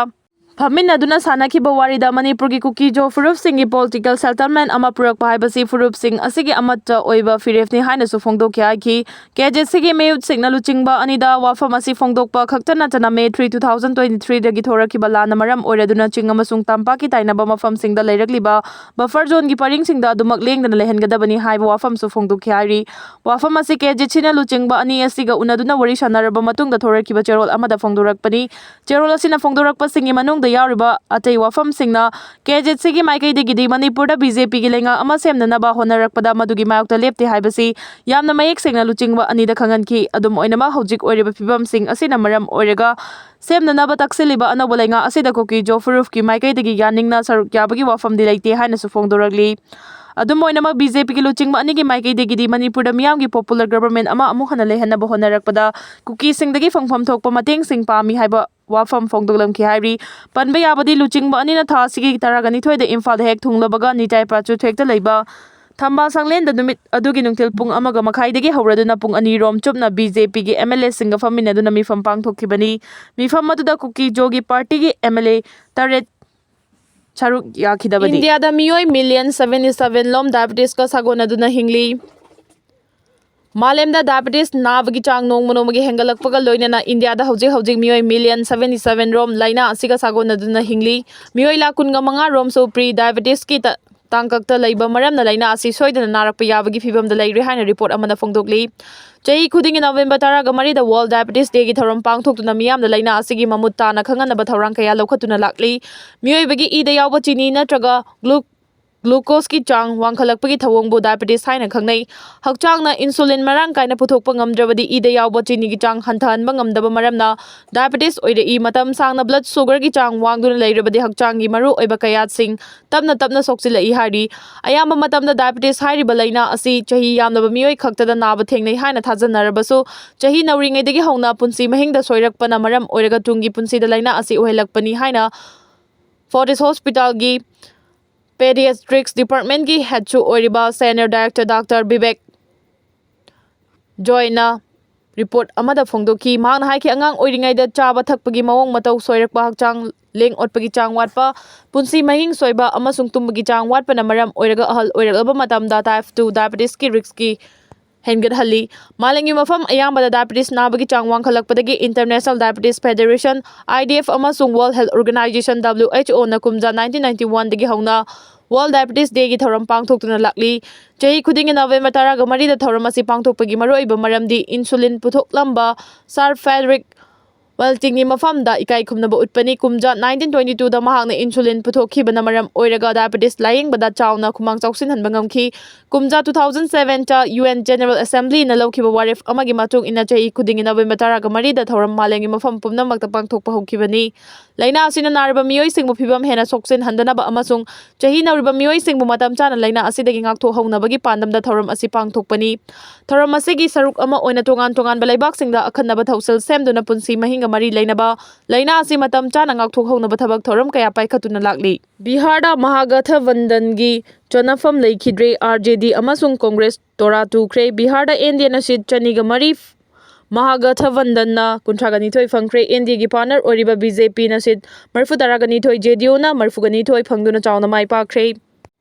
ꯐꯝꯃꯤꯟꯅꯗꯨꯅ ꯁꯥꯟꯅꯈꯤꯕ ꯋꯥꯔꯤꯗ ꯃꯅꯤꯄꯨꯔꯒꯤ ꯀꯨꯀꯤꯖꯣ ꯐꯨꯔꯨꯞꯁꯤꯡꯒꯤ ꯄꯣꯂꯤꯇꯤꯀꯦꯜ ꯁꯦꯇꯜꯃꯦꯟꯠ ꯑꯃ ꯄꯨꯔꯛꯄ ꯍꯥꯏꯕꯁꯤ ꯐꯨꯔꯨꯞꯁꯤꯡ ꯑꯁꯤꯒꯤ ꯑꯃꯠꯇ ꯑꯣꯏꯕ ꯐꯤꯔꯦꯞꯅꯤ ꯍꯥꯏꯅꯁꯨ ꯐꯣꯡꯗꯣꯛꯈꯤ ꯍꯥꯏꯈꯤ꯫ ꯀꯦ ꯖꯦꯠ ꯁꯤꯒꯤ ꯃꯤꯍꯨꯠꯁꯤꯡꯅ ꯂꯨꯆꯤꯡꯕ ꯑꯅꯤꯗ ꯋꯥꯐꯝ ꯑꯁꯤ ꯐꯣꯡꯗꯣꯛꯄ ꯈꯛꯇ ꯅꯠꯇꯅ, May three, two thousand twenty ꯊ꯭ꯔꯤꯗꯒꯤ ꯊꯣꯔꯛꯈꯤꯕ ꯂꯥꯟꯅ ꯃꯔꯝ ꯑꯣꯏꯔꯗꯨꯅ ꯆꯤꯡ ꯑꯃꯁꯨꯡ ꯇꯝꯄꯥꯛꯀꯤ ꯇꯥꯏꯅꯕ ꯃꯐꯝꯁꯤꯡꯗ ꯂꯩꯔꯛꯂꯤꯕ ꯕꯐꯔ ꯖꯣꯟꯒꯤ ꯄꯔꯤꯡꯁꯤꯡꯗ ꯑꯗꯨꯃꯛ ꯂꯦꯡꯗꯅ ꯂꯩꯍꯟꯒꯗꯕꯅꯤ ꯍꯥꯏꯕ ꯋꯥꯐꯝꯁꯨ ꯐꯣꯡꯗꯣꯛꯈꯤ ꯍꯥꯏꯔꯤ꯫ ꯋꯥꯐꯝ ꯑꯁꯤ ꯀꯦ ꯖꯦꯠ ꯁꯤꯅ ꯂꯨꯆꯤꯡꯕ ꯑꯅꯤ ꯑꯁꯤꯒ ꯎꯅꯗꯨꯅ ꯋꯥꯔꯤ ꯁꯥꯟꯅꯔꯕ ꯃꯇꯨꯡꯗ ꯊꯣꯔꯛꯈꯤꯕ ꯆꯦꯔꯣꯜ ꯑꯃꯗ ꯐꯣꯡꯗꯣꯔꯛꯄꯅꯤ꯫ ꯆꯦꯔꯣꯜ ꯑꯁꯤꯅ ꯐꯣꯡꯗꯣꯔꯛꯄꯁꯤꯡꯒꯤ ꯃꯅꯨꯡꯗ ꯌꯥꯎꯔꯤꯕ ꯑꯇꯩ ꯋꯥꯐꯝꯁꯤꯡꯅ ꯀꯦ ꯖꯦꯠ ꯁꯤꯒꯤ ꯃꯥꯏꯀꯩꯗꯒꯤꯗꯤ ꯃꯅꯤꯄꯨꯔꯗ ꯕꯤ ꯖꯦ ꯄꯤꯒꯤ ꯂꯩꯉꯥꯛ ꯑꯃ ꯁꯦꯝꯅꯅꯕ ꯍꯣꯠꯅꯔꯛꯄꯗ ꯃꯗꯨꯒꯤ ꯃꯥꯌꯣꯛꯇ ꯂꯦꯞꯇꯦ ꯍꯥꯏꯕꯁꯤ ꯌꯥꯝꯅ ꯃꯌꯦꯛ ꯁꯦꯡꯅ ꯂꯨꯆꯤꯡꯕ ꯑꯅꯤꯗ ꯈꯪꯍꯟꯈꯤ꯫ ꯑꯗꯨꯝ ꯑꯣꯏꯅꯃꯛ, ꯍꯧꯖꯤꯛ ꯑꯣꯏꯔꯤꯕ ꯐꯤꯕꯝꯁꯤꯡ ꯑꯁꯤꯅ ꯃꯔꯝ ꯑꯣꯏꯔꯒ ꯁꯦꯝꯅꯅꯕ ꯇꯛꯁꯤꯜꯂꯤꯕ ꯑꯅꯧꯕ ꯂꯩꯉꯥꯛ ꯑꯁꯤꯗ ꯀꯨꯀꯤꯖꯣ ꯐꯨꯔꯨꯞꯀꯤ ꯃꯥꯏꯀꯩꯗꯒꯤ ꯌꯥꯅꯤꯡꯅ ꯁꯔꯨꯛ ꯌꯥꯕꯒꯤ ꯋꯥꯐꯝꯗꯤ ꯂꯩꯇꯦ ꯍꯥꯏꯅꯁꯨ ꯐꯣꯡꯗꯣꯔꯛꯂꯤ꯫ ꯑꯗꯨꯝ ꯑꯣꯏꯅꯃꯛ, ꯕꯤ ꯖꯦ ꯄꯤꯒꯤ ꯂꯨꯆꯤꯡꯕ ꯑꯅꯤꯒꯤ ꯃꯥꯏꯀꯩꯗꯒꯤꯗꯤ ꯃꯅꯤꯄꯨꯔꯗ ꯃꯤꯌꯥꯝꯒꯤ ꯄꯣꯄꯨꯂꯔ ꯒꯚꯔꯟꯃꯦꯟꯠ ꯑꯃ ꯑꯃꯨꯛ ꯍꯟꯅ ꯂꯩꯍꯟꯅꯕ ꯍꯣꯠꯅꯔꯛꯄꯗ ꯀꯨꯀꯤꯁꯤꯡꯗꯒꯤ ꯐꯪꯐꯝ ꯊꯣꯛꯄ ꯃꯇꯦꯡꯁꯤꯡ ꯄꯥꯝꯃꯤ ꯍꯥꯏꯕ ꯋꯥꯐꯝ ꯐꯣꯡꯗꯣꯛꯂꯝꯈꯤ ꯍꯥꯏꯔꯤ꯫ ꯄꯟꯕ ꯌꯥꯕꯗꯤ, ꯂꯨꯆꯤꯡꯕ ꯑꯅꯤꯅ ꯊꯥ ꯑꯁꯤꯒꯤ ꯇꯔꯥꯒ ꯅꯤꯊꯣꯏꯗ ꯏꯝꯐꯥꯜꯗ ꯍꯦꯛ ꯊꯨꯡꯂꯕꯒ ꯅꯤꯇꯥꯏ ꯄꯥꯆꯨ ꯊꯦꯛꯇ ꯂꯩꯕ ꯊꯝꯕꯥꯜ ꯁꯪꯂꯦꯟꯗ ꯅꯨꯃꯤꯠ ꯑꯗꯨꯒꯤ ꯅꯨꯡꯊꯤꯜ ꯄꯨꯡ ꯑꯃꯒ ꯃꯈꯥꯏꯗꯒꯤ ꯍꯧꯔꯗꯨꯅ ꯄꯨꯡ ꯑꯅꯤ ꯔꯣꯝ ꯆꯨꯞꯅ ꯕꯤ ꯖꯦ ꯄꯤꯒꯤ ꯑꯦꯝ ꯑꯦꯜ ꯑꯦꯁꯤꯡꯒ ꯐꯝꯃꯤꯟꯅꯗꯨꯅ ꯃꯤꯐꯝ ꯄꯥꯡꯊꯣꯛꯈꯤꯕꯅꯤ꯫ ꯃꯤꯐꯝ ꯑꯗꯨꯗ ꯀꯨꯀꯤ ꯖꯣꯒꯤ ꯄꯥꯔꯇꯤꯒꯤ ꯑꯦꯝ ꯑꯦꯜ ꯑꯦ ꯇꯔꯦꯠ ꯁꯔꯨꯛ ꯌꯥꯈꯤꯗꯕꯅꯤ꯫ ꯏꯟꯗꯤꯌꯥꯗ ꯃꯤꯑꯣꯏ ꯃꯤꯂꯤꯌꯟ ꯁꯚꯦꯟꯇꯤ ꯁꯚꯦꯟ ꯂꯣꯝ ꯗꯥꯏꯕꯦꯇꯤꯁꯀ ꯁꯥꯒꯣꯟꯅꯗꯨꯅ ꯍꯤꯡꯂꯤ꯫ ꯃꯥꯂꯦꯝꯗ ꯗꯥꯏꯕꯦꯇꯤꯁ ꯅꯥꯕꯒꯤ ꯆꯥꯡ ꯅꯣꯡꯃ ꯅꯣꯡꯃꯒꯤ ꯍꯦꯟꯒꯠꯂꯛꯄꯒ ꯂꯣꯏꯅꯅ ꯏꯟꯗꯤꯌꯥꯗ ꯍꯧꯖꯤꯛ ꯍꯧꯖꯤꯛ ꯃꯤꯑꯣꯏ ꯃꯤꯂꯤꯌꯟ ꯁꯚꯦꯟꯇꯤ ꯁꯚꯦꯟ ꯔꯣꯝ ꯂꯥꯏꯅꯥ ꯑꯁꯤꯒ ꯁꯥꯒꯣꯟꯅꯗꯨꯅ ꯍꯤꯡꯂꯤ꯫ ꯃꯤꯑꯣꯏ ꯂꯥꯈ ꯀꯨꯟꯒ ꯃꯉꯥ ꯔꯣꯝꯁꯨ ꯄ꯭ꯔꯤ ꯗꯥꯏꯕꯦꯇꯤꯁꯀꯤ ꯇ-, ꯇꯥꯡꯀꯛꯇ ꯂꯩꯕ ꯃꯔꯝꯅ ꯂꯥꯏꯅꯥ ꯑꯁꯤ ꯁꯣꯏꯗꯅ ꯅꯥꯔꯛꯄ ꯌꯥꯕꯒꯤ ꯐꯤꯕꯝꯗ ꯂꯩꯔꯦ ꯍꯥꯏꯅ ꯔꯤꯄꯣꯔꯠ ꯑꯃꯅ ꯐꯣꯡꯗꯣꯛꯂꯤ꯫ ꯆꯍꯤ ꯈꯨꯗꯤꯡꯒꯤ ꯅꯕꯦꯝꯕꯔ ꯇꯔꯥꯒ ꯃꯔꯤꯗ ꯋꯥꯔꯜꯗ ꯗꯥꯏꯕꯦꯇꯤꯁ ꯗꯦꯒꯤ ꯊꯧꯔꯝ ꯄꯥꯡꯊꯣꯛꯇꯨꯅ ꯃꯤꯌꯥꯝꯗ ꯂꯥꯏꯅꯥ ꯑꯁꯤꯒꯤ ꯃꯃꯨꯠ ꯇꯥꯅ ꯈꯪꯍꯟꯅꯕ ꯊꯧꯔꯥꯡ ꯀꯌꯥ ꯂꯧꯈꯠꯇꯨꯅ ꯂꯥꯛꯂꯤ꯫ ꯃꯤꯑꯣꯏꯕꯒꯤ ꯏꯗ ꯌꯥꯎꯕ ꯆꯤꯅꯤ ꯅꯠꯇ꯭ꯔꯒ ꯒ꯭ꯂꯨ-, ꯒ꯭ꯂꯨꯀꯣꯁꯀꯤ ꯆꯥꯡ ꯋꯥꯡꯈꯠꯂꯛꯄꯒꯤ ꯊꯧꯑꯣꯡꯕꯨ ꯗꯥꯏꯕꯦꯇꯤꯁ ꯍꯥꯏꯅ ꯈꯪꯅꯩ꯫ ꯍꯛꯆꯥꯡꯅ ꯏꯟꯁꯨꯂꯤꯟ ꯃꯔꯥꯡ ꯀꯥꯏꯅ ꯄꯨꯊꯣꯛꯄ ꯉꯝꯗ꯭ꯔꯕꯗꯤ ꯏꯗ ꯌꯥꯎꯕ ꯆꯤꯅꯤꯒꯤ ꯆꯥꯡ ꯍꯟꯊꯍꯟꯕ ꯉꯝꯗꯕ ꯃꯔꯝꯅ ꯗꯥꯏꯕꯦꯇꯤꯁ ꯑꯣꯏꯔꯛꯏ꯫ ꯃꯇꯝ ꯁꯥꯡꯅ ꯕ꯭ꯂꯗ ꯁꯨꯒꯔꯒꯤ ꯆꯥꯡ ꯋꯥꯡꯗꯨꯅ ꯂꯩꯔꯕꯗꯤ ꯍꯛꯆꯥꯡꯒꯤ ꯃꯔꯨꯑꯣꯏꯕ ꯀꯌꯥꯠꯁꯤꯡ ꯇꯞꯅ ꯇꯞꯅ ꯁꯣꯛꯆꯤꯜꯂꯛꯏ ꯍꯥꯏꯔꯤ꯫ ꯑꯌꯥꯝꯕ ꯃꯇꯝꯗ ꯗꯥꯏꯕꯦꯇꯤꯁ ꯍꯥꯏꯔꯤꯕ ꯂꯥꯏꯅꯥ ꯑꯁꯤ ꯆꯍꯤ ꯌꯥꯝꯂꯕ ꯃꯤꯑꯣꯏ ꯈꯛꯇꯗ ꯅꯥꯕ ꯊꯦꯡꯅꯩ ꯍꯥꯏꯅ ꯊꯥꯖꯅꯔꯕꯁꯨ, ꯆꯍꯤ ꯅꯧꯔꯤꯉꯩꯗꯒꯤ ꯍꯧꯅ ꯄꯨꯟꯁꯤ ꯃꯍꯤꯡꯗ ꯁꯣꯏꯔꯛꯄꯅ ꯃꯔꯝ ꯑꯣꯏꯔꯒ ꯇꯨꯡꯒꯤ ꯄꯨꯟꯁꯤꯗ ꯂꯥꯏꯅꯥ ꯑꯁꯤ ꯑꯣꯏꯍꯜꯂꯛꯄꯅꯤ ꯍꯥꯏꯅ ꯐꯣꯔꯇꯤꯁ ꯍꯣꯁꯄꯤꯇꯥꯜꯒꯤ ꯄꯦꯗꯤꯌꯥꯇ꯭ꯔꯤꯛꯁ ꯗꯤꯄꯥꯔꯠꯃꯦꯟꯒꯤ ꯍꯦꯗꯁꯨ ꯑꯣꯏꯔꯤꯕ ꯁꯦꯅꯤꯌꯔ ꯗꯥꯏꯔꯦꯛꯇꯔ ꯗꯥꯛꯇꯔ ꯕꯤꯕꯦꯛ ꯖꯣꯏꯅ ꯔꯤꯄꯣꯔꯠ ꯑꯃꯗ ꯐꯣꯡꯗꯣꯛꯈꯤ꯫ ꯃꯍꯥꯛꯅ ꯍꯥꯏꯈꯤ, ꯑꯉꯥꯡ ꯑꯣꯏꯔꯤꯉꯩꯗ ꯆꯥꯕ ꯊꯛꯄꯒꯤ ꯃꯑꯣꯡ ꯃꯇꯧ ꯁꯣꯏꯔꯛꯄ, ꯍꯛꯆꯥꯡ ꯂꯦꯡ ꯑꯣꯠꯄꯒꯤ ꯆꯥꯡ ꯋꯥꯠꯄ, ꯄꯨꯟꯁꯤ ꯃꯍꯤꯡ ꯁꯣꯏꯕ ꯑꯃꯁꯨꯡ ꯇꯨꯝꯕꯒꯤ ꯆꯥꯡ ꯋꯥꯠꯄꯅ ꯃꯔꯝ ꯑꯣꯏꯔꯒ ꯑꯍꯜ ꯑꯣꯏꯔꯛꯂꯕ ꯃꯇꯝꯗ ꯇꯥꯏꯞ ꯇꯨ ꯗꯥꯏꯕꯦꯇꯤꯁꯀꯤ ꯔꯤꯁꯛꯀꯤ ꯍꯦꯟꯒꯠꯍꯜꯂꯤ꯫ ꯃꯥꯂꯦꯝꯒꯤ ꯃꯐꯝ ꯑꯌꯥꯝꯕꯗ ꯗꯥꯏꯕꯦꯇꯤꯁ ꯅꯥꯕꯒꯤ ꯆꯥꯡ ꯋꯥꯡꯈꯠꯂꯛꯄꯗꯒꯤ International Diabetes Federation, I D F, ꯑꯃꯁꯨꯡ World Health Organization, W H O, ꯅ ꯀꯨꯝꯖꯥ nineteen ninety one ꯗꯒꯤ ꯍꯧꯅ World Diabetes Day ꯒꯤ ꯊꯧꯔꯝ ꯄꯥꯡꯊꯣꯛꯇꯨꯅ ꯂꯥꯛꯂꯤ꯫ ꯆꯍꯤ ꯈꯨꯗꯤꯡꯒꯤ ꯅꯕꯦꯝꯕꯔ ꯇꯔꯥꯒ ꯃꯔꯤꯗ ꯊꯧꯔꯝ ꯑꯁꯤ ꯄꯥꯡꯊꯣꯛꯄꯒꯤ ꯃꯔꯨꯑꯣꯏꯕ ꯃꯔꯝꯗꯤ ꯏꯟꯁꯨꯂꯤꯟ ꯄꯨꯊꯣꯛꯂꯝꯕ ꯁꯥꯔ ꯐ꯭ꯔꯦꯗꯔꯤꯛ ꯋꯦꯜꯇꯤꯡꯒꯤ ꯃꯐꯝꯗ ꯏꯀꯥꯏ ꯈꯨꯝꯅꯕ ꯎꯠꯄꯅꯤ꯫ ꯀꯨꯝꯖꯥ nineteen twenty two ꯗ ꯃꯍꯥꯛꯅ ꯏꯟꯁꯨꯂꯤꯟ ꯄꯨꯊꯣꯛꯈꯤꯕꯅ ꯃꯔꯝ ꯑꯣꯏꯔꯒ ꯗꯥꯏꯕꯦꯇꯤꯁ ꯂꯥꯌꯦꯡꯕꯗ ꯆꯥꯎꯅ ꯈꯨꯃꯥꯡ ꯆꯥꯎꯁꯤꯟꯍꯟꯕ ꯉꯝꯈꯤ꯫ ꯀꯨꯝꯖꯥ two thousand seven ꯇ U N General Assembly ꯅ ꯂꯧꯈꯤꯕ ꯋꯥꯔꯦꯞ ꯑꯃꯒꯤ ꯃꯇꯨꯡ ꯏꯟꯅ ꯆꯍꯤ ꯈꯨꯗꯤꯡꯒꯤ ꯅꯕꯦꯝꯕꯔ ꯇꯔꯥꯒ ꯃꯔꯤꯗ ꯊꯧꯔꯝ ꯃꯥꯂꯦꯝꯒꯤ ꯃꯐꯝ ꯄꯨꯝꯅꯃꯛꯇ ꯄꯥꯡꯊꯣꯛꯄ ꯍꯧꯈꯤꯕꯅꯤ꯫ ꯂꯥꯏꯅꯥ ꯑꯁꯤꯅ ꯅꯥꯔꯤꯕ ꯃꯤꯑꯣꯏꯁꯤꯡꯕꯨ ꯐꯤꯕꯝ ꯍꯦꯟꯅ ꯁꯣꯛꯆꯤꯟꯍꯟꯗꯅꯕ ꯑꯃꯁꯨꯡ ꯆꯍꯤ ꯅꯧꯔꯤꯕ ꯃꯤꯑꯣꯏꯁꯤꯡꯕꯨ ꯃꯇꯝ ꯆꯥꯅ ꯂꯥꯏꯅꯥ ꯑꯁꯤꯗꯒꯤ ꯉꯥꯛꯊꯣꯛꯍꯧꯅꯕꯒꯤ ꯄꯥꯟꯗꯝꯗ ꯊꯧꯔꯝ ꯑꯁꯤ ꯄꯥꯡꯊꯣꯛꯄꯅꯤ꯫ ꯊꯧꯔꯝ ꯑꯁꯤꯒꯤ ꯁꯔꯨꯛ ꯑꯃ ꯑꯣꯏꯅ ꯇꯣꯉꯥꯟ ꯇꯣꯉꯥꯟꯕ ꯂꯩꯕꯥꯛꯁꯤꯡꯗ ꯑꯈꯟꯅꯕ ꯊꯧꯁꯤꯜ ꯁꯦꯝꯗꯨꯅ ꯄꯨꯟꯁꯤ ꯃꯍꯤꯡꯒ ꯃꯔꯤ ꯂꯩꯅꯕ ꯂꯥꯏꯅꯥ ꯑꯁꯤ ꯃꯇꯝ ꯆꯥꯅ ꯉꯥꯛꯊꯣꯛꯍꯧꯅꯕ ꯊꯕꯛ ꯊꯧꯔꯝ ꯀꯌꯥ ꯄꯥꯏꯈꯠꯇꯨꯅ ꯂꯥꯛꯂꯤ꯫ ꯕꯤꯍꯥꯔꯗ ꯃꯍꯥꯒꯊꯕꯟꯗꯟꯒꯤ ꯆꯠꯅꯐꯝ ꯂꯩꯈꯤꯗ꯭ꯔꯦ꯫ ꯑꯥꯔ ꯖꯦ ꯗꯤ ꯑꯃꯁꯨꯡ ꯀꯣꯡꯒ꯭ꯔꯦꯁ ꯇꯣꯔꯥ ꯇꯨꯈ꯭ꯔꯦ꯫ ꯕꯤꯍꯥꯔꯗ ꯑꯦꯟ ꯗꯤ ꯑꯦꯅ ꯁꯤꯠ ꯆꯅꯤꯒ ꯃꯔꯤ, ꯃꯍꯥꯒꯊꯕꯟꯗꯟꯅ ꯀꯨꯟꯊ꯭ꯔꯥꯒ ꯅꯤꯊꯣꯏ ꯐꯪꯈ꯭ꯔꯦ꯫ ꯑꯦꯟ ꯗꯤ ꯑꯦꯒꯤ ꯄꯥꯔꯠꯅꯔ ꯑꯣꯏꯔꯤꯕ ꯕꯤ ꯖꯦ ꯄꯤꯅ ꯁꯤꯠ ꯃꯔꯤꯐꯨ ꯇꯔꯥꯒ ꯅꯤꯊꯣꯏ, ꯖꯦ ꯗꯤ ꯌꯨꯅ ꯃꯔꯤꯐꯨꯒ ꯅꯤꯊꯣꯏ ꯐꯪꯗꯨꯅ ꯆꯥꯎꯅ ꯃꯥꯏ ꯄꯥꯛꯈ꯭ꯔꯦ꯫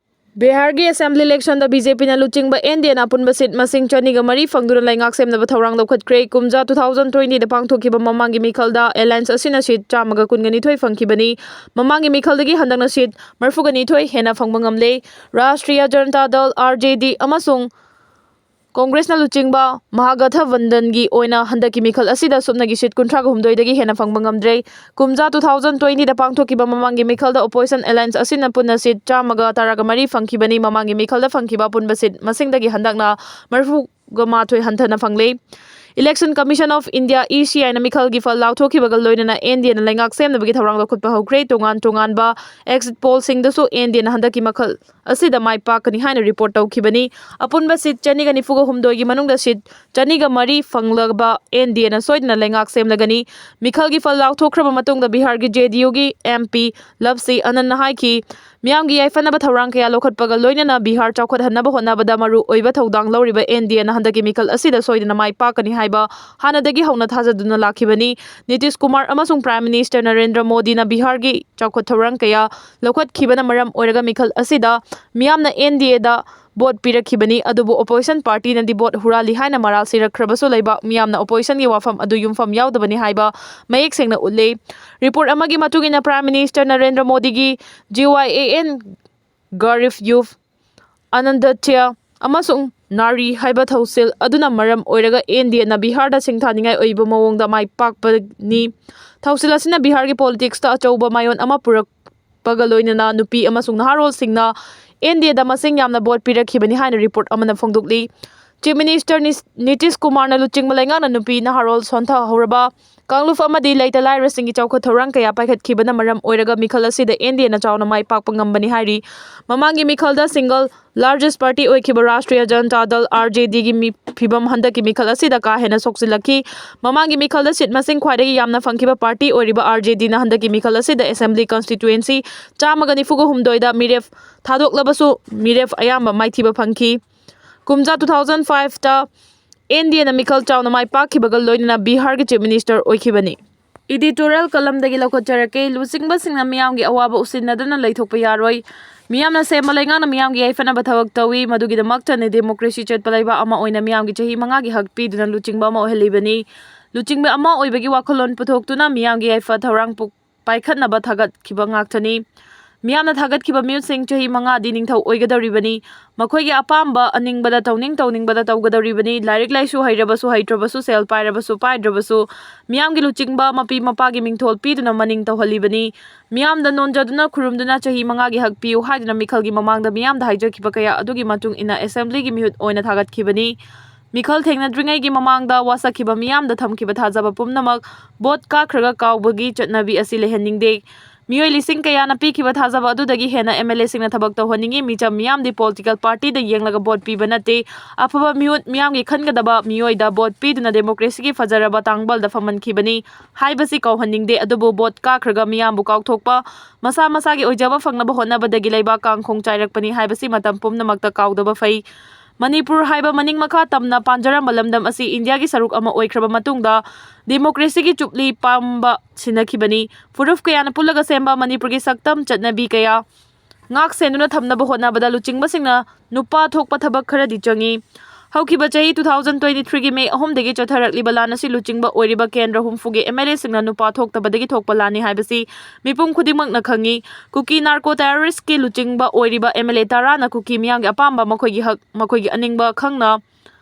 ꯕꯤꯍꯥꯔꯒꯤ ꯑꯦꯁꯦꯝꯕ꯭ꯂꯤ ꯏꯂꯦꯛꯁꯟꯗ ꯕꯤ ꯖꯦ ꯄꯤꯅ ꯂꯨꯆꯤꯡꯕ ꯑꯦꯟ ꯗꯤ ꯑꯦꯅ ꯑꯄꯨꯟꯕ ꯁꯤꯠ ꯃꯁꯤꯡ ꯆꯅꯤꯒ ꯃꯔꯤ ꯐꯪꯗꯨꯅ ꯂꯩꯉꯥꯛ ꯁꯦꯝꯅꯕ ꯊꯧꯔꯥꯡ ꯂꯧꯈꯠꯈ꯭ꯔꯦ꯫ ꯀꯨꯝꯖꯥ ꯇꯨ ꯊꯥꯎꯖꯟ ꯇ꯭ꯋꯦꯟꯇꯤꯗ ꯄꯥꯡꯊꯣꯛꯈꯤꯕ ꯃꯃꯥꯡꯒꯤ ꯃꯤꯈꯜꯗ ꯑꯦꯂꯥꯌꯟꯁ ꯑꯁꯤꯅ ꯁꯤꯠ ꯆꯥꯝꯃꯒ ꯀꯨꯟꯒ ꯅꯤꯊꯣꯏ ꯐꯪꯈꯤꯕꯅꯤ꯫ ꯃꯃꯥꯡꯒꯤ ꯃꯤꯈꯜꯗꯒꯤ ꯍꯟꯗꯛꯅ ꯁꯤꯠ ꯃꯔꯤꯐꯨꯒ ꯅꯤꯊꯣꯏ ꯍꯦꯟꯅ ꯐꯪꯕ ꯉꯝꯂꯦ꯫ ꯔꯥꯁꯇ꯭ꯔꯤꯌꯥ ꯖꯅꯇꯥ ꯗꯜ, ꯑꯥꯔ ꯖꯦ ꯗꯤ, ꯑꯃꯁꯨꯡ ꯀꯣꯡꯒ꯭ꯔꯦꯁꯅ ꯂꯨꯆꯤꯡꯕ ꯃꯍꯥꯒꯊꯕꯟꯗꯟꯒꯤ ꯑꯣꯏꯅ ꯍꯟꯗꯛꯀꯤ ꯃꯤꯈꯜ ꯑꯁꯤꯗ ꯁꯨꯞꯅꯒꯤ ꯁꯤꯠ ꯀꯨꯟꯊ꯭ꯔꯥꯒ ꯍꯨꯝꯗꯣꯏꯗꯒꯤ ꯍꯦꯟꯅ ꯐꯪꯕ ꯉꯝꯗ꯭ꯔꯦ꯫ ꯀꯨꯝꯖꯥ ꯇꯨ ꯊꯥꯎꯖꯟ ꯇ꯭ꯋꯦꯟꯇꯤꯗ ꯄꯥꯡꯊꯣꯛꯈꯤꯕ ꯃꯃꯥꯡꯒꯤ ꯃꯤꯈꯜꯗ ꯑꯣꯄꯣꯖꯤꯁꯟ ꯑꯦꯂꯥꯌꯟꯁ ꯑꯁꯤꯅ ꯄꯨꯟꯅ ꯁꯤꯠ ꯆꯥꯝꯃꯒ ꯇꯔꯥꯒ ꯃꯔꯤ ꯐꯪꯈꯤꯕꯅꯤ꯫ ꯃꯃꯥꯡꯒꯤ ꯃꯤꯈꯜꯗ ꯐꯪꯈꯤꯕ ꯑꯄꯨꯟꯕ ꯁꯤꯠ ꯃꯁꯤꯡꯗꯒꯤ ꯍꯟꯗꯛꯅ ꯃꯔꯤꯐꯨꯒ ꯃꯥꯊꯣꯏ ꯍꯟꯊꯅ ꯐꯪꯂꯦ꯫ Election Commission of India, E ꯁꯤ ꯑꯥꯏꯅ ꯃꯤꯈꯜꯒꯤ ꯐꯜ ꯂꯥꯎꯊꯣꯛꯈꯤꯕꯒ ꯂꯣꯏꯅꯅ ꯑꯦꯟ ꯗꯤ ꯑꯦꯅ ꯂꯩꯉꯥꯛ ꯁꯦꯝꯅꯕꯒꯤ ꯊꯧꯔꯥꯡ ꯂꯧꯈꯠꯄ ꯍꯧꯈ꯭ꯔꯦ꯫ ꯇꯣꯉꯥꯟ ꯇꯣꯉꯥꯟꯕ ꯑꯦꯛꯖꯤꯠ ꯄꯣꯜꯁꯤꯡꯗꯁꯨ ꯑꯦꯟ ꯗꯤ ꯑꯦꯅ ꯍꯟꯗꯛꯀꯤ ꯃꯈꯜ ꯑꯁꯤꯗ ꯃꯥꯏ ꯄꯥꯛꯀꯅꯤ ꯍꯥꯏꯅ ꯔꯤꯄꯣꯔꯠ ꯇꯧꯈꯤꯕꯅꯤ꯫ ꯑꯄꯨꯟꯕ ꯁꯤꯠ ꯆꯅꯤꯒ ꯅꯤꯐꯨꯒ ꯍꯨꯝꯗꯣꯏꯒꯤ ꯃꯅꯨꯡꯗ ꯁꯤꯠ ꯆꯅꯤꯒ ꯃꯔꯤ ꯐꯪꯂꯕ ꯑꯦꯟ ꯗꯤ ꯑꯦꯅ ꯁꯣꯏꯗꯅ ꯂꯩꯉꯥꯛ ꯁꯦꯝꯂꯒꯅꯤ꯫ ꯃꯤꯈꯜꯒꯤ ꯐꯜ ꯂꯥꯎꯊꯣꯛꯈ꯭ꯔꯕ ꯃꯇꯨꯡꯗ ꯕꯤꯍꯥꯔꯒꯤ ꯖꯦ ꯗꯤ ꯌꯨꯒꯤ ꯑꯦꯝ ꯄꯤ ꯂꯞꯁꯤ ꯑꯅꯟꯅ ꯍꯥꯏꯈꯤ, ꯃꯤꯌꯥꯝꯒꯤ ꯌꯥꯏꯐꯅꯕ ꯊꯧꯔꯥꯡ ꯀꯌꯥ ꯂꯧꯈꯠꯄꯒ ꯂꯣꯏꯅꯅ ꯕꯤꯍꯥꯔ ꯆꯥꯎꯈꯠꯍꯟꯅꯕ ꯍꯣꯠꯅꯕꯗ ꯃꯔꯨ ꯑꯣꯏꯕ ꯊꯧꯗꯥꯡ ꯂꯧꯔꯤꯕ ꯑꯦꯟ ꯗꯤ ꯑꯦꯅ ꯍꯟꯗꯛꯀꯤ ꯃꯤꯈꯜ ꯑꯁꯤꯗ ꯁꯣꯏꯗꯅ ꯃꯥꯏ ꯄꯥꯛꯀꯅꯤ ꯍꯥꯏꯕ ꯍꯥꯟꯅꯗꯒꯤ ꯍꯧꯅ ꯊꯥꯖꯗꯨꯅ ꯂꯥꯛꯈꯤꯕꯅꯤ꯫ ꯅꯤꯇꯤꯁ ꯀꯨꯃꯥꯔ ꯑꯃꯁꯨꯡ ꯄ꯭ꯔꯥꯏꯝ ꯃꯤꯅꯤꯁꯇꯔ ꯅꯔꯦꯟꯗ꯭ꯔ ꯃꯣꯗꯤꯅ ꯕꯤꯍꯥꯔꯒꯤ ꯆꯥꯎꯈꯠ ꯊꯧꯔꯥꯡ ꯀꯌꯥ ꯂꯧꯈꯠꯈꯤꯕꯅ ꯃꯔꯝ ꯑꯣꯏꯔꯒ ꯃꯤꯈꯜ ꯑꯁꯤꯗ ꯃꯤꯌꯥꯝꯅ ꯑꯦꯟ ꯗꯤ ꯑꯦꯗ ꯚꯣꯠ ꯄꯤꯔꯛꯈꯤꯕꯅꯤ꯫ ꯑꯗꯨꯕꯨ ꯑꯣꯄꯣꯖꯤꯁꯟ ꯄꯥꯔꯇꯤꯅꯗꯤ ꯚꯣꯠ ꯍꯨꯔꯥꯜꯂꯤ ꯍꯥꯏꯅ ꯃꯔꯥꯜ ꯁꯤꯔꯛꯈ꯭ꯔꯕꯁꯨ ꯂꯩꯕꯥꯛ ꯃꯤꯌꯥꯝꯅ ꯑꯣꯄꯣꯖꯤꯁꯟꯒꯤ ꯋꯥꯐꯝ ꯑꯗꯨ ꯌꯨꯝꯐꯝ ꯌꯥꯎꯗꯕꯅꯤ ꯍꯥꯏꯕ ꯃꯌꯦꯛ ꯁꯦꯡꯅ ꯎꯠꯂꯤ꯫ ꯔꯤꯄꯣꯔꯠ ꯑꯃꯒꯤ ꯃꯇꯨꯡ ꯏꯟꯅ ꯄ꯭ꯔꯥꯏꯝ ꯃꯤꯅꯤꯁꯇꯔ ꯅꯔꯦꯟꯗ꯭ꯔ ꯃꯣꯗꯤꯒꯤ ꯖꯤ ꯋꯥꯏ ꯑꯦ ꯑꯦꯟ, ꯒꯔꯤꯕ ꯌꯨꯊ, ꯑꯟꯅꯗꯣꯗꯌ ꯑꯃꯁꯨꯡ ꯅꯥꯔꯤ ꯍꯥꯏꯕ ꯊꯧꯁꯤꯜ ꯑꯗꯨꯅ ꯃꯔꯝ ꯑꯣꯏꯔꯒ ꯑꯦꯟ ꯗꯤ ꯑꯦꯅ ꯕꯤꯍꯥꯔꯗ ꯁꯤꯡꯊꯥꯅꯤꯡꯉꯥꯏ ꯑꯣꯏꯕ ꯃꯑꯣꯡꯗ ꯃꯥꯏ ꯄꯥꯛꯄꯅꯤ꯫ ꯊꯧꯁꯤꯜ ꯑꯁꯤꯅ ꯕꯤꯍꯥꯔꯒꯤ ꯄꯣꯂꯤꯇꯤꯛꯁꯇ ꯑꯆꯧꯕ ꯃꯥꯏꯑꯣꯟ ꯑꯃ ꯄꯨꯔꯛꯄꯒ ꯂꯣꯏꯅꯅ ꯅꯨꯄꯤ ꯑꯃꯁꯨꯡ ꯅꯍꯥꯔꯣꯜꯁꯤꯡꯅ ꯑꯦꯟ ꯗꯤ ꯑꯦꯗ ꯃꯁꯤꯡ ꯌꯥꯝꯅ ꯚꯣꯠ ꯄꯤꯔꯛꯈꯤꯕꯅꯤ ꯍꯥꯏꯅ ꯔꯤꯄꯣꯔꯠ ꯑꯃꯅ ꯐꯣꯡꯗꯣꯛꯂꯤ꯫ Chief Minister Nis-, Nitish Kumarꯅ ꯂꯨꯆꯤꯡꯕ ꯂꯩꯉꯥꯛꯅ ꯅꯨꯄꯤ ꯅꯍꯥꯔꯣꯜ ꯁꯣꯟꯊꯍꯧꯔꯕ ꯀꯥꯡꯂꯨꯞ ꯑꯃꯗꯤ ꯂꯩꯇ ꯂꯥꯏꯔꯁꯤꯡꯒꯤ ꯆꯥꯎꯈꯠ ꯊꯧꯔꯥꯡ ꯀꯌꯥ ꯄꯥꯏꯈꯠꯈꯤꯕꯅ ꯃꯔꯝ ꯑꯣꯏꯔꯒ ꯃꯤꯈꯜ ꯑꯁꯤꯗ ꯑꯦꯟ ꯗꯤ ꯑꯦꯅ ꯆꯥꯎꯅ ꯃꯥꯏ ꯄꯥꯛꯄ ꯉꯝꯕꯅꯤ ꯍꯥꯏꯔꯤ꯫ ꯃꯃꯥꯡꯒꯤ ꯃꯤꯈꯜꯗ single largest party ꯑꯣꯏꯈꯤꯕ ꯔꯥꯁꯇ꯭ꯔꯤꯌ ꯖꯅꯇꯥ ꯗꯜ, R J D ꯒꯤ ꯃꯤ-, ꯐꯤꯕꯝ ꯍꯟꯗꯛꯀꯤ ꯃꯤꯈꯜ ꯑꯁꯤꯗ ꯀꯥ ꯍꯦꯟꯅ ꯁꯣꯛꯆꯤꯜꯂꯛꯈꯤ꯫ ꯃꯃꯥꯡꯒꯤ ꯃꯤꯈꯜꯗ seat ꯃꯁꯤꯡ ꯈ꯭ꯋꯥꯏꯗꯒꯤ ꯌꯥꯝꯅ ꯐꯪꯈꯤꯕ party ꯑꯣꯏꯔꯤꯕ R J D ꯅ ꯍꯟꯗꯛꯀꯤ ꯃꯤꯈꯜ ꯑꯁꯤꯗ assembly constituency ꯆꯥꯝꯃꯒ ꯅꯤꯐꯨꯒ ꯍꯨꯝꯗꯣꯏꯗ ꯃꯤꯔꯦꯞ ꯊꯥꯗꯣꯛꯂꯕꯁꯨ ꯃꯤꯔꯦꯞ ꯑꯌꯥꯝꯕ ꯃꯥꯏꯊꯤꯕ ꯐꯪꯈꯤ꯫ ꯀꯨꯝꯖꯥ two thousand five ꯇ N D A ꯅ ꯃꯤꯈꯜ ꯆꯥꯎꯅ ꯃꯥꯏ ꯄꯥꯛꯈꯤꯕꯒ ꯂꯣꯏꯅꯅ ꯕꯤꯍꯥꯔꯒꯤ Chief Minister ꯑꯣꯏꯈꯤꯕꯅꯤ꯫ Editorial column ꯗꯒꯤ ꯂꯧꯈꯠꯆꯔꯛꯀꯦ꯫ ꯂꯨꯆꯤꯡꯕꯁꯤꯡꯅ ꯃꯤꯌꯥꯝꯒꯤ ꯑꯋꯥꯕ ꯎꯁꯤꯟꯅꯗꯨꯅ ꯂꯩꯊꯣꯛꯄ ꯌꯥꯔꯣꯏ꯫ ꯃꯤꯌꯥꯝꯅ ꯁꯦꯝꯕ ꯂꯩꯉꯥꯛꯅ ꯃꯤꯌꯥꯝꯒꯤ ꯌꯥꯏꯐꯅꯕ ꯊꯕꯛ ꯇꯧꯏ꯫ ꯃꯗꯨꯒꯤꯗꯃꯛꯇꯅꯤ democracy ꯆꯠꯄ ꯂꯩꯕꯥꯛ ꯑꯃ ꯑꯣꯏꯅ ꯃꯤꯌꯥꯝꯒꯤ ꯆꯍꯤ ꯃꯉꯥꯒꯤ ꯍꯛ ꯄꯤꯗꯨꯅ ꯂꯨꯆꯤꯡꯕ ꯑꯃ ꯑꯣꯏꯍꯜꯂꯤꯕꯅꯤ꯫ ꯂꯨꯆꯤꯡꯕ ꯑꯃ ꯑꯣꯏꯕꯒꯤ ꯋꯥꯈꯜꯂꯣꯟ ꯄꯨꯊꯣꯛꯇꯨꯅ ꯃꯤꯌꯥꯝꯒꯤ ꯌꯥꯏꯐ ꯊꯧꯔꯥꯡ ꯄꯨ-, ꯄꯥꯏꯈꯠꯅꯕ ꯊꯥꯒꯠꯈꯤꯕ ꯉꯥꯛꯇꯅꯤ꯫ ꯃꯤꯌꯥꯝꯅ ꯊꯥꯒꯠꯈꯤꯕ ꯃꯤꯍꯨꯠꯁꯤꯡ ꯆꯍꯤ ꯃꯉꯥꯗꯤ ꯅꯤꯡꯊꯧ ꯑꯣꯏꯒꯗꯧꯔꯤꯕꯅꯤ꯫ ꯃꯈꯣꯏꯒꯤ ꯑꯄꯥꯝꯕ ꯑꯅꯤꯡꯕꯗ ꯇꯧꯅꯤꯡ ꯇꯧꯅꯤꯡꯕꯗ ꯇꯧꯒꯗꯧꯔꯤꯕꯅꯤ꯫ ꯂꯥꯏꯔꯤꯛ ꯂꯥꯏꯁꯨ ꯍꯩꯔꯕꯁꯨ ꯍꯩꯇ꯭ꯔꯕꯁꯨ, ꯁꯦꯜ ꯄꯥꯏꯔꯕꯁꯨ ꯄꯥꯏꯗ꯭ꯔꯕꯁꯨ, ꯃꯤꯌꯥꯝꯒꯤ ꯂꯨꯆꯤꯡꯕ ꯃꯄꯤ ꯃꯄꯥꯒꯤ ꯃꯤꯡꯊꯣꯜ ꯄꯤꯗꯨꯅ ꯃꯅꯤꯡ ꯇꯧꯍꯜꯂꯤꯕꯅꯤ꯫ ꯃꯤꯌꯥꯝꯗ ꯅꯣꯟꯖꯗꯨꯅ ꯈꯨꯔꯨꯝꯗꯨꯅ ꯆꯍꯤ ꯃꯉꯥꯒꯤ ꯍꯛ ꯄꯤꯌꯨ ꯍꯥꯏꯗꯨꯅ ꯃꯤꯈꯜꯒꯤ ꯃꯃꯥꯡꯗ ꯃꯤꯌꯥꯝꯗ ꯍꯥꯏꯖꯈꯤꯕ ꯀꯌꯥ ꯑꯗꯨꯒꯤ ꯃꯇꯨꯡ ꯏꯟꯅ assembly ꯒꯤ ꯃꯤꯍꯨꯠ ꯑꯣꯏꯅ ꯊꯥꯒꯠꯈꯤꯕꯅꯤ꯫ ꯃꯤꯈꯜ ꯊꯦꯡꯅꯗ꯭ꯔꯤꯉꯩꯒꯤ ꯃꯃꯥꯡꯗ ꯋꯥꯁꯛꯈꯤꯕ ꯃꯤꯌꯥꯝꯗ ꯊꯝꯈꯤꯕ ꯊꯥꯖꯕ ꯄꯨꯝꯅꯃꯛ vote ꯀꯥꯈ꯭ꯔꯒ ꯀꯥꯎꯕꯒꯤ ꯆꯠꯅꯕꯤ ꯑꯁꯤ ꯂꯩꯍꯟꯅꯤꯡꯗꯦ꯫ ꯃꯤꯑꯣꯏ ꯂꯤꯁꯤꯡ ꯀꯌꯥꯅ ꯄꯤꯈꯤꯕ ꯊꯥꯖꯕ ꯑꯗꯨꯗꯒꯤ ꯍꯦꯟꯅ M L A ꯁꯤꯡꯅ ꯊꯕꯛ ꯇꯧꯍꯟꯅꯤꯡꯏ꯫ ꯃꯤꯆꯝ ꯃꯤꯌꯥꯝꯗꯤ political party ꯗ ꯌꯦꯡꯂꯒ vote ꯄꯤꯕ ꯅꯠꯇꯦ꯫ ꯑꯐꯕ ꯃꯤꯍꯨꯠ, ꯃꯤꯌꯥꯝꯒꯤ ꯈꯟꯒꯗꯕ ꯃꯤꯑꯣꯏꯗ vote ꯄꯤꯗꯨꯅ democracy ꯒꯤ ꯐꯖꯔꯕ ꯇꯥꯡꯕꯜꯗ ꯐꯝꯍꯟꯈꯤꯕꯅꯤ ꯍꯥꯏꯕꯁꯤ ꯀꯥꯎꯍꯟꯅꯤꯡꯗꯦ꯫ ꯑꯗꯨꯕꯨ vote ꯀꯥꯈ꯭ꯔꯒ ꯃꯤꯌꯥꯝꯕꯨ ꯀꯥꯎꯊꯣꯛꯄ, ꯃꯁꯥ ꯃꯁꯥꯒꯤ ꯑꯣꯏꯖꯕ ꯐꯪꯅꯕ ꯍꯣꯠꯅꯕꯗꯒꯤ ꯂꯩꯕꯥꯛ ꯀꯥꯡꯈꯣꯡ ꯆꯥꯏꯔꯛꯄꯅꯤ ꯍꯥꯏꯕꯁꯤ ꯃꯇꯝ ꯄꯨꯝꯅꯃꯛꯇ ꯀꯥꯎꯗꯕ ꯐꯩ꯫ ꯃꯅꯤꯄꯨꯔ ꯍꯥꯏꯕ ꯃꯅꯤꯡ ꯃꯈꯥ ꯇꯝꯅ ꯄꯥꯟꯖꯔꯝꯕ ꯂꯝꯗꯝ ꯑꯁꯤ ꯏꯟꯗꯤꯌꯥꯒꯤ ꯁꯔꯨꯛ ꯑꯃ ꯑꯣꯏꯈ꯭ꯔꯕ ꯃꯇꯨꯡꯗ democracy ꯒꯤ ꯆꯨꯞꯂꯤ ꯄꯥꯝꯕ ꯁꯤꯟꯅꯈꯤꯕꯅꯤ꯫ ꯐꯨꯔꯨꯞ ꯀꯌꯥꯅ ꯄꯨꯜꯂꯒ ꯁꯦꯝꯕ ꯃꯅꯤꯄꯨꯔꯒꯤ ꯁꯛꯇꯝ ꯆꯠꯅꯕꯤ ꯀꯌꯥ ꯉꯥꯛ ꯁꯦꯟꯗꯨꯅ ꯊꯝꯅꯕ ꯍꯣꯠꯅꯕꯗ ꯂꯨꯆꯤꯡꯕꯁꯤꯡꯅ ꯅꯨꯄꯥ ꯊꯣꯛꯄ ꯊꯕꯛ ꯈꯔꯗꯤ ꯆꯪꯏ꯫ ꯍꯧꯈꯤꯕ ꯆꯍꯤ two thousand twenty three ꯒꯤ May ꯑꯍꯨꯝꯗꯒꯤ ꯆꯠꯊꯔꯛꯂꯤꯕ ꯂꯥꯟ ꯑꯁꯤ ꯂꯨꯆꯤꯡꯕ ꯑꯣꯏꯔꯤꯕ ꯀꯦꯟꯗ꯭ꯔ ꯍꯨꯝꯐꯨꯒꯤ M L A ꯁꯤꯡꯅ ꯅꯨꯄꯥ ꯊꯣꯛꯇꯕꯗꯒꯤ ꯊꯣꯛꯄ ꯂꯥꯟꯅꯤ ꯍꯥꯏꯕꯁꯤ ꯃꯤꯄꯨꯝ ꯈꯨꯗꯤꯡꯃꯛꯅ ꯈꯪꯏ꯫ ꯀꯨꯀꯤ narco terrorist ꯀꯤ ꯂꯨꯆꯤꯡꯕ ꯑꯣꯏꯔꯤꯕ M L A ꯇꯔꯥꯅ ꯀꯨꯀꯤ ꯃꯤꯌꯥꯝꯒꯤ ꯑꯄꯥꯝꯕ, ꯃꯈꯣꯏꯒꯤ ꯍꯛ, ꯃꯈꯣꯏꯒꯤ ꯑꯅꯤꯡꯕ ꯈꯪꯅ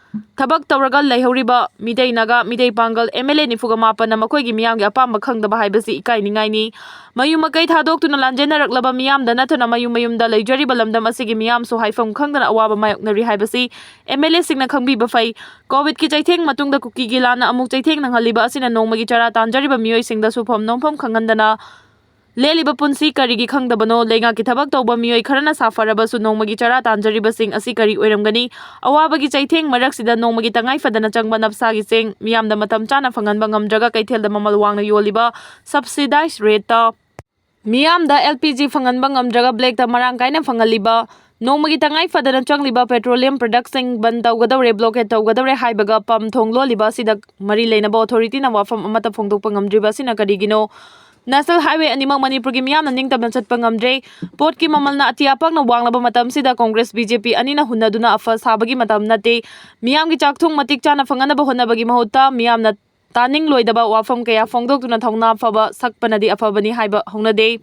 ꯊꯕꯛ ꯇꯧꯔꯒ ꯂꯩꯍꯧꯔꯤꯕ ꯃꯤꯇꯩ ꯅꯥꯒꯥ, ꯃꯤꯇꯩ ꯄꯥꯡꯒꯜ, ꯑꯦꯝ ꯑꯦꯜ ꯑꯦ ꯅꯤꯐꯨꯒ ꯃꯥꯄꯟꯅ ꯃꯈꯣꯏꯒꯤ ꯃꯤꯌꯥꯝꯒꯤ ꯑꯄꯥꯝꯕ ꯈꯪꯗꯕ ꯍꯥꯏꯕꯁꯤ ꯏꯀꯥꯏꯅꯤꯡꯉꯥꯏꯅꯤ꯫ ꯃꯌꯨꯝ ꯃꯀꯩ ꯊꯥꯗꯣꯛꯇꯨꯅ ꯂꯥꯟꯖꯦꯟꯅꯔꯛꯂꯕ ꯃꯤꯌꯥꯝꯗ ꯅꯠꯇꯅ ꯃꯌꯨꯝ ꯃꯌꯨꯝꯗ ꯂꯩꯖꯔꯤꯕ ꯂꯝꯗꯝ ꯑꯁꯤꯒꯤ ꯃꯤꯌꯥꯝꯁꯨ ꯍꯥꯏꯐꯝ ꯈꯪꯗꯅ ꯑꯋꯥꯕ ꯃꯥꯌꯣꯛꯅꯔꯤ ꯍꯥꯏꯕꯁꯤ ꯑꯦꯝ ꯑꯦꯜ ꯑꯦꯁꯤꯡꯅ ꯈꯪꯕꯤꯕ ꯐꯩ꯫ ꯀꯣꯚꯤꯗꯀꯤ ꯆꯩꯊꯦꯡ ꯃꯇꯨꯡꯗ ꯀꯨꯀꯤꯒꯤ ꯂꯥꯟꯅ ꯑꯃꯨꯛ ꯆꯩꯊꯦꯡ ꯅꯪꯍꯜꯂꯤꯕ ꯑꯁꯤꯅ ꯅꯣꯡꯃꯒꯤ ꯆꯔꯥ ꯇꯥꯟꯖꯔꯤꯕ ꯃꯤꯑꯣꯏꯁꯤꯡꯗ ꯁꯨꯐꯝ ꯅꯣꯝꯐꯝ ꯈꯪꯍꯟꯗꯅ ꯂꯦꯜꯂꯤꯕ ꯄꯨꯟꯁꯤ ꯀꯔꯤꯒꯤ ꯈꯪꯗꯕꯅꯣ? ꯂꯩꯉꯥꯛꯀꯤ ꯊꯕꯛ ꯇꯧꯕ ꯃꯤꯑꯣꯏ ꯈꯔꯅ ꯁꯥꯐꯔꯕꯁꯨ ꯅꯣꯡꯃꯒꯤ ꯆꯔꯥ ꯇꯥꯟꯖꯔꯤꯕꯁꯤꯡ ꯑꯁꯤ ꯀꯔꯤ ꯑꯣꯏꯔꯝꯒꯅꯤ? ꯑꯋꯥꯕꯒꯤ ꯆꯩꯊꯦꯡ ꯃꯔꯛꯁꯤꯗ ꯅꯣꯡꯃꯒꯤ ꯇꯉꯥꯏ ꯐꯗꯅ ꯆꯪꯕ ꯅꯞꯁꯥꯒꯤ ꯆꯦꯡ ꯃꯤꯌꯥꯝꯗ ꯃꯇꯝ ꯆꯥꯅ ꯐꯪꯍꯟꯕ ꯉꯝꯗ꯭ꯔꯒ ꯀꯩꯊꯦꯜꯗ ꯃꯃꯜ ꯋꯥꯡꯅ ꯌꯣꯜꯂꯤꯕ subsidized rate ꯇ, ꯃꯤꯌꯥꯝꯗ ꯑꯦꯜ ꯄꯤ ꯖꯤ ꯐꯪꯍꯟꯕ ꯉꯝꯗ꯭ꯔꯒ black ꯇ ꯃꯔꯥꯡ ꯀꯥꯏꯅ ꯐꯪꯍꯜꯂꯤꯕ, ꯅꯣꯡꯃꯒꯤ ꯇꯉꯥꯏ ꯐꯗꯅ ꯆꯪꯂꯤꯕ petroleum product ꯁꯤꯡ ꯕꯟ ꯇꯧꯒꯗꯧꯔꯦ, blockade ꯇꯧꯒꯗꯧꯔꯦ ꯍꯥꯏꯕꯒ ꯄꯝ ꯊꯣꯡ ꯂꯣꯜꯂꯤꯕ ꯑꯁꯤꯗ ꯃꯔꯤ ꯂꯩꯅꯕ authority ꯅ ꯋꯥꯐꯝ ꯑꯃꯠꯇ ꯐꯣꯡꯗꯣꯛꯄ ꯉꯝꯗ꯭ꯔꯤꯕ ꯑꯁꯤꯅ ꯀꯔꯤꯒꯤꯅꯣ? National Highway ꯑꯅꯤꯃꯛ ꯃꯅꯤꯄꯨꯔꯒꯤ ꯃꯤꯌꯥꯝꯅ ꯅꯤꯡꯇꯝꯅ ꯆꯠꯄ ꯉꯝꯗ꯭ꯔꯦ꯫ ꯄꯣꯠꯀꯤ ꯃꯃꯜꯅ ꯑꯇꯤꯌꯥ ꯄꯥꯛꯅ ꯋꯥꯡꯂꯕ ꯃꯇꯝꯁꯤꯗ ꯀꯣꯡꯒ꯭ꯔꯦꯁ ꯕꯤ ꯖꯦ ꯄꯤ ꯑꯅꯤꯅ ꯍꯨꯟꯅꯗꯨꯅ ꯑꯐ ꯁꯥꯕꯒꯤ ꯃꯇꯝ ꯅꯠꯇꯦ꯫ ꯃꯤꯌꯥꯝꯒꯤ ꯆꯥꯛꯊꯨꯡ ꯃꯇꯤꯛ ꯆꯥꯅ ꯐꯪꯅꯅꯕ ꯍꯣꯠꯅꯕꯒꯤ ꯃꯍꯨꯠꯇ ꯃꯤꯌꯥꯝꯅ ꯇꯥꯅꯤꯡꯂꯣꯏꯗꯕ ꯋꯥꯐꯝ ꯀꯌꯥ ꯐꯣꯡꯗꯣꯛꯇꯨꯅ ꯊꯧꯅꯥ ꯐꯕ ꯁꯛꯄꯅꯗꯤ ꯑꯐꯕꯅꯤ ꯍꯥꯏꯕ ꯍꯧꯅꯗꯦ꯫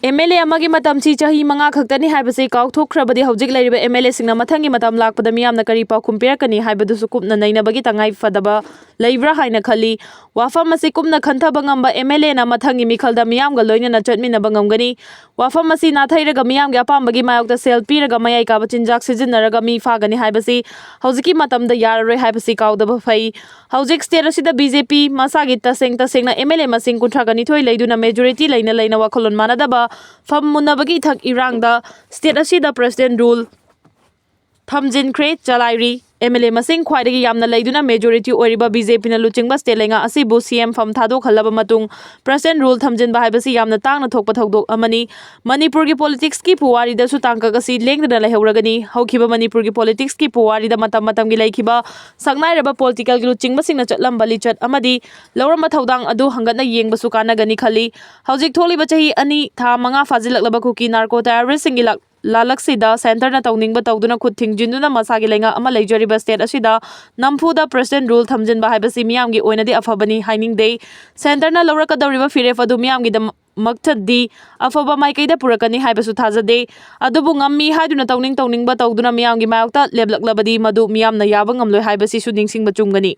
ꯑꯦꯝ ꯑꯦꯜ ꯑꯦ ꯑꯃꯒꯤ ꯃꯇꯝꯁꯤ ꯆꯍꯤ ꯃꯉꯥ ꯈꯛꯇꯅꯤ ꯍꯥꯏꯕꯁꯤ ꯀꯥꯎꯊꯣꯛꯈ꯭ꯔꯕꯗꯤ ꯍꯧꯖꯤꯛ ꯂꯩꯔꯤꯕ ꯑꯦꯝ ꯑꯦꯜ ꯑꯦꯁꯤꯡꯅ ꯃꯊꯪꯒꯤ ꯃꯇꯝ ꯂꯥꯛꯄꯗ ꯃꯤꯌꯥꯝꯅ ꯀꯔꯤ ꯄꯥꯎꯈꯨꯝ ꯄꯤꯔꯛꯀꯅꯤ ꯍꯥꯏꯕꯗꯨꯁꯨ ꯀꯨꯞꯅ ꯅꯩꯅꯕꯒꯤ ꯇꯉꯥꯏ ꯐꯗꯕ ꯂꯩꯕ꯭ꯔꯥ ꯍꯥꯏꯅ ꯈꯜꯂꯤ꯫ ꯋꯥꯐꯝ ꯑꯁꯤ ꯀꯨꯞꯅ ꯈꯟꯊꯕ ꯉꯝꯕ ꯑꯦꯝ ꯑꯦꯜ ꯑꯦꯅ ꯃꯊꯪꯒꯤ ꯃꯤꯈꯜꯗ ꯃꯤꯌꯥꯝꯒ ꯂꯣꯏꯅꯅ ꯆꯠꯃꯤꯟꯅꯕ ꯉꯝꯒꯅꯤ꯫ ꯋꯥꯐꯝ ꯑꯁꯤ ꯅꯥꯊꯩꯔꯒ ꯃꯤꯌꯥꯝꯒꯤ ꯑꯄꯥꯝꯕꯒꯤ ꯃꯥꯌꯣꯛꯇ ꯁꯦꯜ ꯄꯤꯔꯒ ꯃꯌꯥꯏ ꯀꯥꯕ ꯆꯤꯟꯖꯥꯛ ꯁꯤꯖꯤꯟꯅꯔꯒ ꯃꯤ ꯐꯥꯒꯅꯤ ꯍꯥꯏꯕꯁꯤ ꯍꯧꯖꯤꯛꯀꯤ ꯃꯇꯝꯗ ꯌꯥꯔꯔꯣꯏ ꯍꯥꯏꯕꯁꯤ ꯀꯥꯎꯗꯕ ꯐꯩ꯫ ꯍꯧꯖꯤꯛ state ꯑꯁꯤꯗ ꯕꯤ ꯖꯦ ꯄꯤ ꯃꯁꯥꯒꯤ ꯇꯁꯦꯡ ꯇꯁꯦꯡꯅ ꯑꯦꯝ ꯑꯦꯜ ꯑꯦ ꯃꯁꯤꯡ ꯀꯨꯟꯊ꯭ꯔꯥꯒ ꯅꯤꯊꯣꯏ ꯂꯩꯗꯨꯅ majority ꯂꯩꯅ ꯂꯩꯅ ꯋꯥꯈꯜꯂꯣꯟ ꯃꯥꯟꯅꯗꯕ ꯐꯝ ꯃꯨꯟꯅꯕꯒꯤ ꯏꯊꯛ ꯏꯔꯥꯡꯗ state ꯑꯁꯤꯗ president rule ꯊꯝꯖꯤꯟꯈ꯭ꯔꯦ꯫ ꯆꯂꯥꯏꯔꯤ꯫ ꯑꯦꯝ ꯑꯦꯜ ꯑꯦ ꯃꯁꯤꯡ ꯈ꯭ꯋꯥꯏꯗꯒꯤ ꯌꯥꯝꯅ ꯂꯩꯗꯨꯅ majority ꯑꯣꯏꯔꯤꯕ ꯕꯤ ꯖꯦ ꯄꯤꯅ ꯂꯨꯆꯤꯡꯕ state ꯂꯩꯉꯥꯛ ꯑꯁꯤꯕꯨ ꯁꯤ ꯑꯦꯝ ꯐꯝ ꯊꯥꯗꯣꯛꯍꯜꯂꯕ ꯃꯇꯨꯡ president rule ꯊꯝꯖꯤꯟꯕ ꯍꯥꯏꯕꯁꯤ ꯌꯥꯝꯅ ꯇꯥꯡꯅ ꯊꯣꯛꯄ ꯊꯧꯗꯣꯛ ꯑꯃꯅꯤ꯫ ꯃꯅꯤꯄꯨꯔꯒꯤ politics ꯀꯤ ꯄꯨꯋꯥꯔꯤꯗꯁꯨ ꯇꯥꯡꯀꯛ ꯑꯁꯤ ꯂꯦꯡꯗꯅ ꯂꯩꯍꯧꯔꯒꯅꯤ꯫ ꯍꯧꯈꯤꯕ ꯃꯅꯤꯄꯨꯔꯒꯤ politics ꯀꯤ ꯄꯨꯋꯥꯔꯤꯗ ꯃꯇꯝ ꯃꯇꯝꯒꯤ ꯂꯩꯈꯤꯕ ꯁꯛꯅꯥꯏꯔꯕ political ꯂꯨꯆꯤꯡꯕꯁꯤꯡꯅ ꯆꯠꯂꯝꯕ ꯂꯤꯆꯠ ꯑꯃꯗꯤ ꯂꯧꯔꯝꯕ ꯊꯧꯗꯥꯡ ꯑꯗꯨ ꯍꯪꯒꯠꯅ ꯌꯦꯡꯕꯁꯨ ꯀꯥꯟꯅꯒꯅꯤ ꯈꯜꯂꯤ꯫ ꯍꯧꯖꯤꯛ ꯊꯣꯛꯂꯤꯕ ꯆꯍꯤ ꯑꯅꯤ ꯊꯥ ꯃꯉꯥ ꯐꯥꯖꯤꯜꯂꯛꯂꯕ ꯀꯨꯀꯤ narco terrorist ꯁꯤꯡꯒꯤ ꯂꯥꯛ-, ꯂꯥꯂꯛꯁꯤꯗ centre ꯅ ꯇꯧꯅꯤꯡꯕ ꯇꯧꯗꯨꯅ ꯈꯨꯠ ꯊꯤꯡꯖꯤꯟꯗꯨꯅ ꯃꯁꯥꯒꯤ ꯂꯩꯉꯥꯛ ꯑꯃ ꯂꯩꯖꯔꯤꯕ state ꯑꯁꯤꯗ ꯅꯝꯐꯨꯗ president rule ꯊꯝꯖꯤꯟꯕ ꯍꯥꯏꯕꯁꯤ ꯃꯤꯌꯥꯝꯒꯤ ꯑꯣꯏꯅꯗꯤ ꯑꯐꯕꯅꯤ ꯍꯥꯏꯅꯤꯡꯗꯦ꯫ Centre ꯅ ꯂꯧꯔꯛꯀꯗꯧꯔꯤꯕ ꯐꯤꯔꯦꯞ ꯑꯗꯨ ꯃꯤꯌꯥꯝꯒꯤꯗꯃꯛ ꯃꯛꯇꯗꯤ ꯑꯐꯕ ꯃꯥꯏꯀꯩꯗ ꯄꯨꯔꯛꯀꯅꯤ ꯍꯥꯏꯕꯁꯨ ꯊꯥꯖꯗꯦ꯫ ꯑꯗꯨꯕꯨ ꯉꯝꯃꯤ ꯍꯥꯏꯗꯨꯅ ꯇꯧꯅꯤꯡ ꯇꯧꯅꯤꯡꯕ ꯇꯧꯗꯨꯅ ꯃꯤꯌꯥꯝꯒꯤ ꯃꯥꯌꯣꯛꯇ ꯂꯦꯞꯂꯛꯂꯕꯗꯤ ꯃꯗꯨ ꯃꯤꯌꯥꯝꯅ ꯌꯥꯕ ꯉꯝꯂꯣꯏ ꯍꯥꯏꯕꯁꯤꯁꯨ ꯅꯤꯡꯁꯤꯡꯕ ꯆꯨꯝꯒꯅꯤ꯫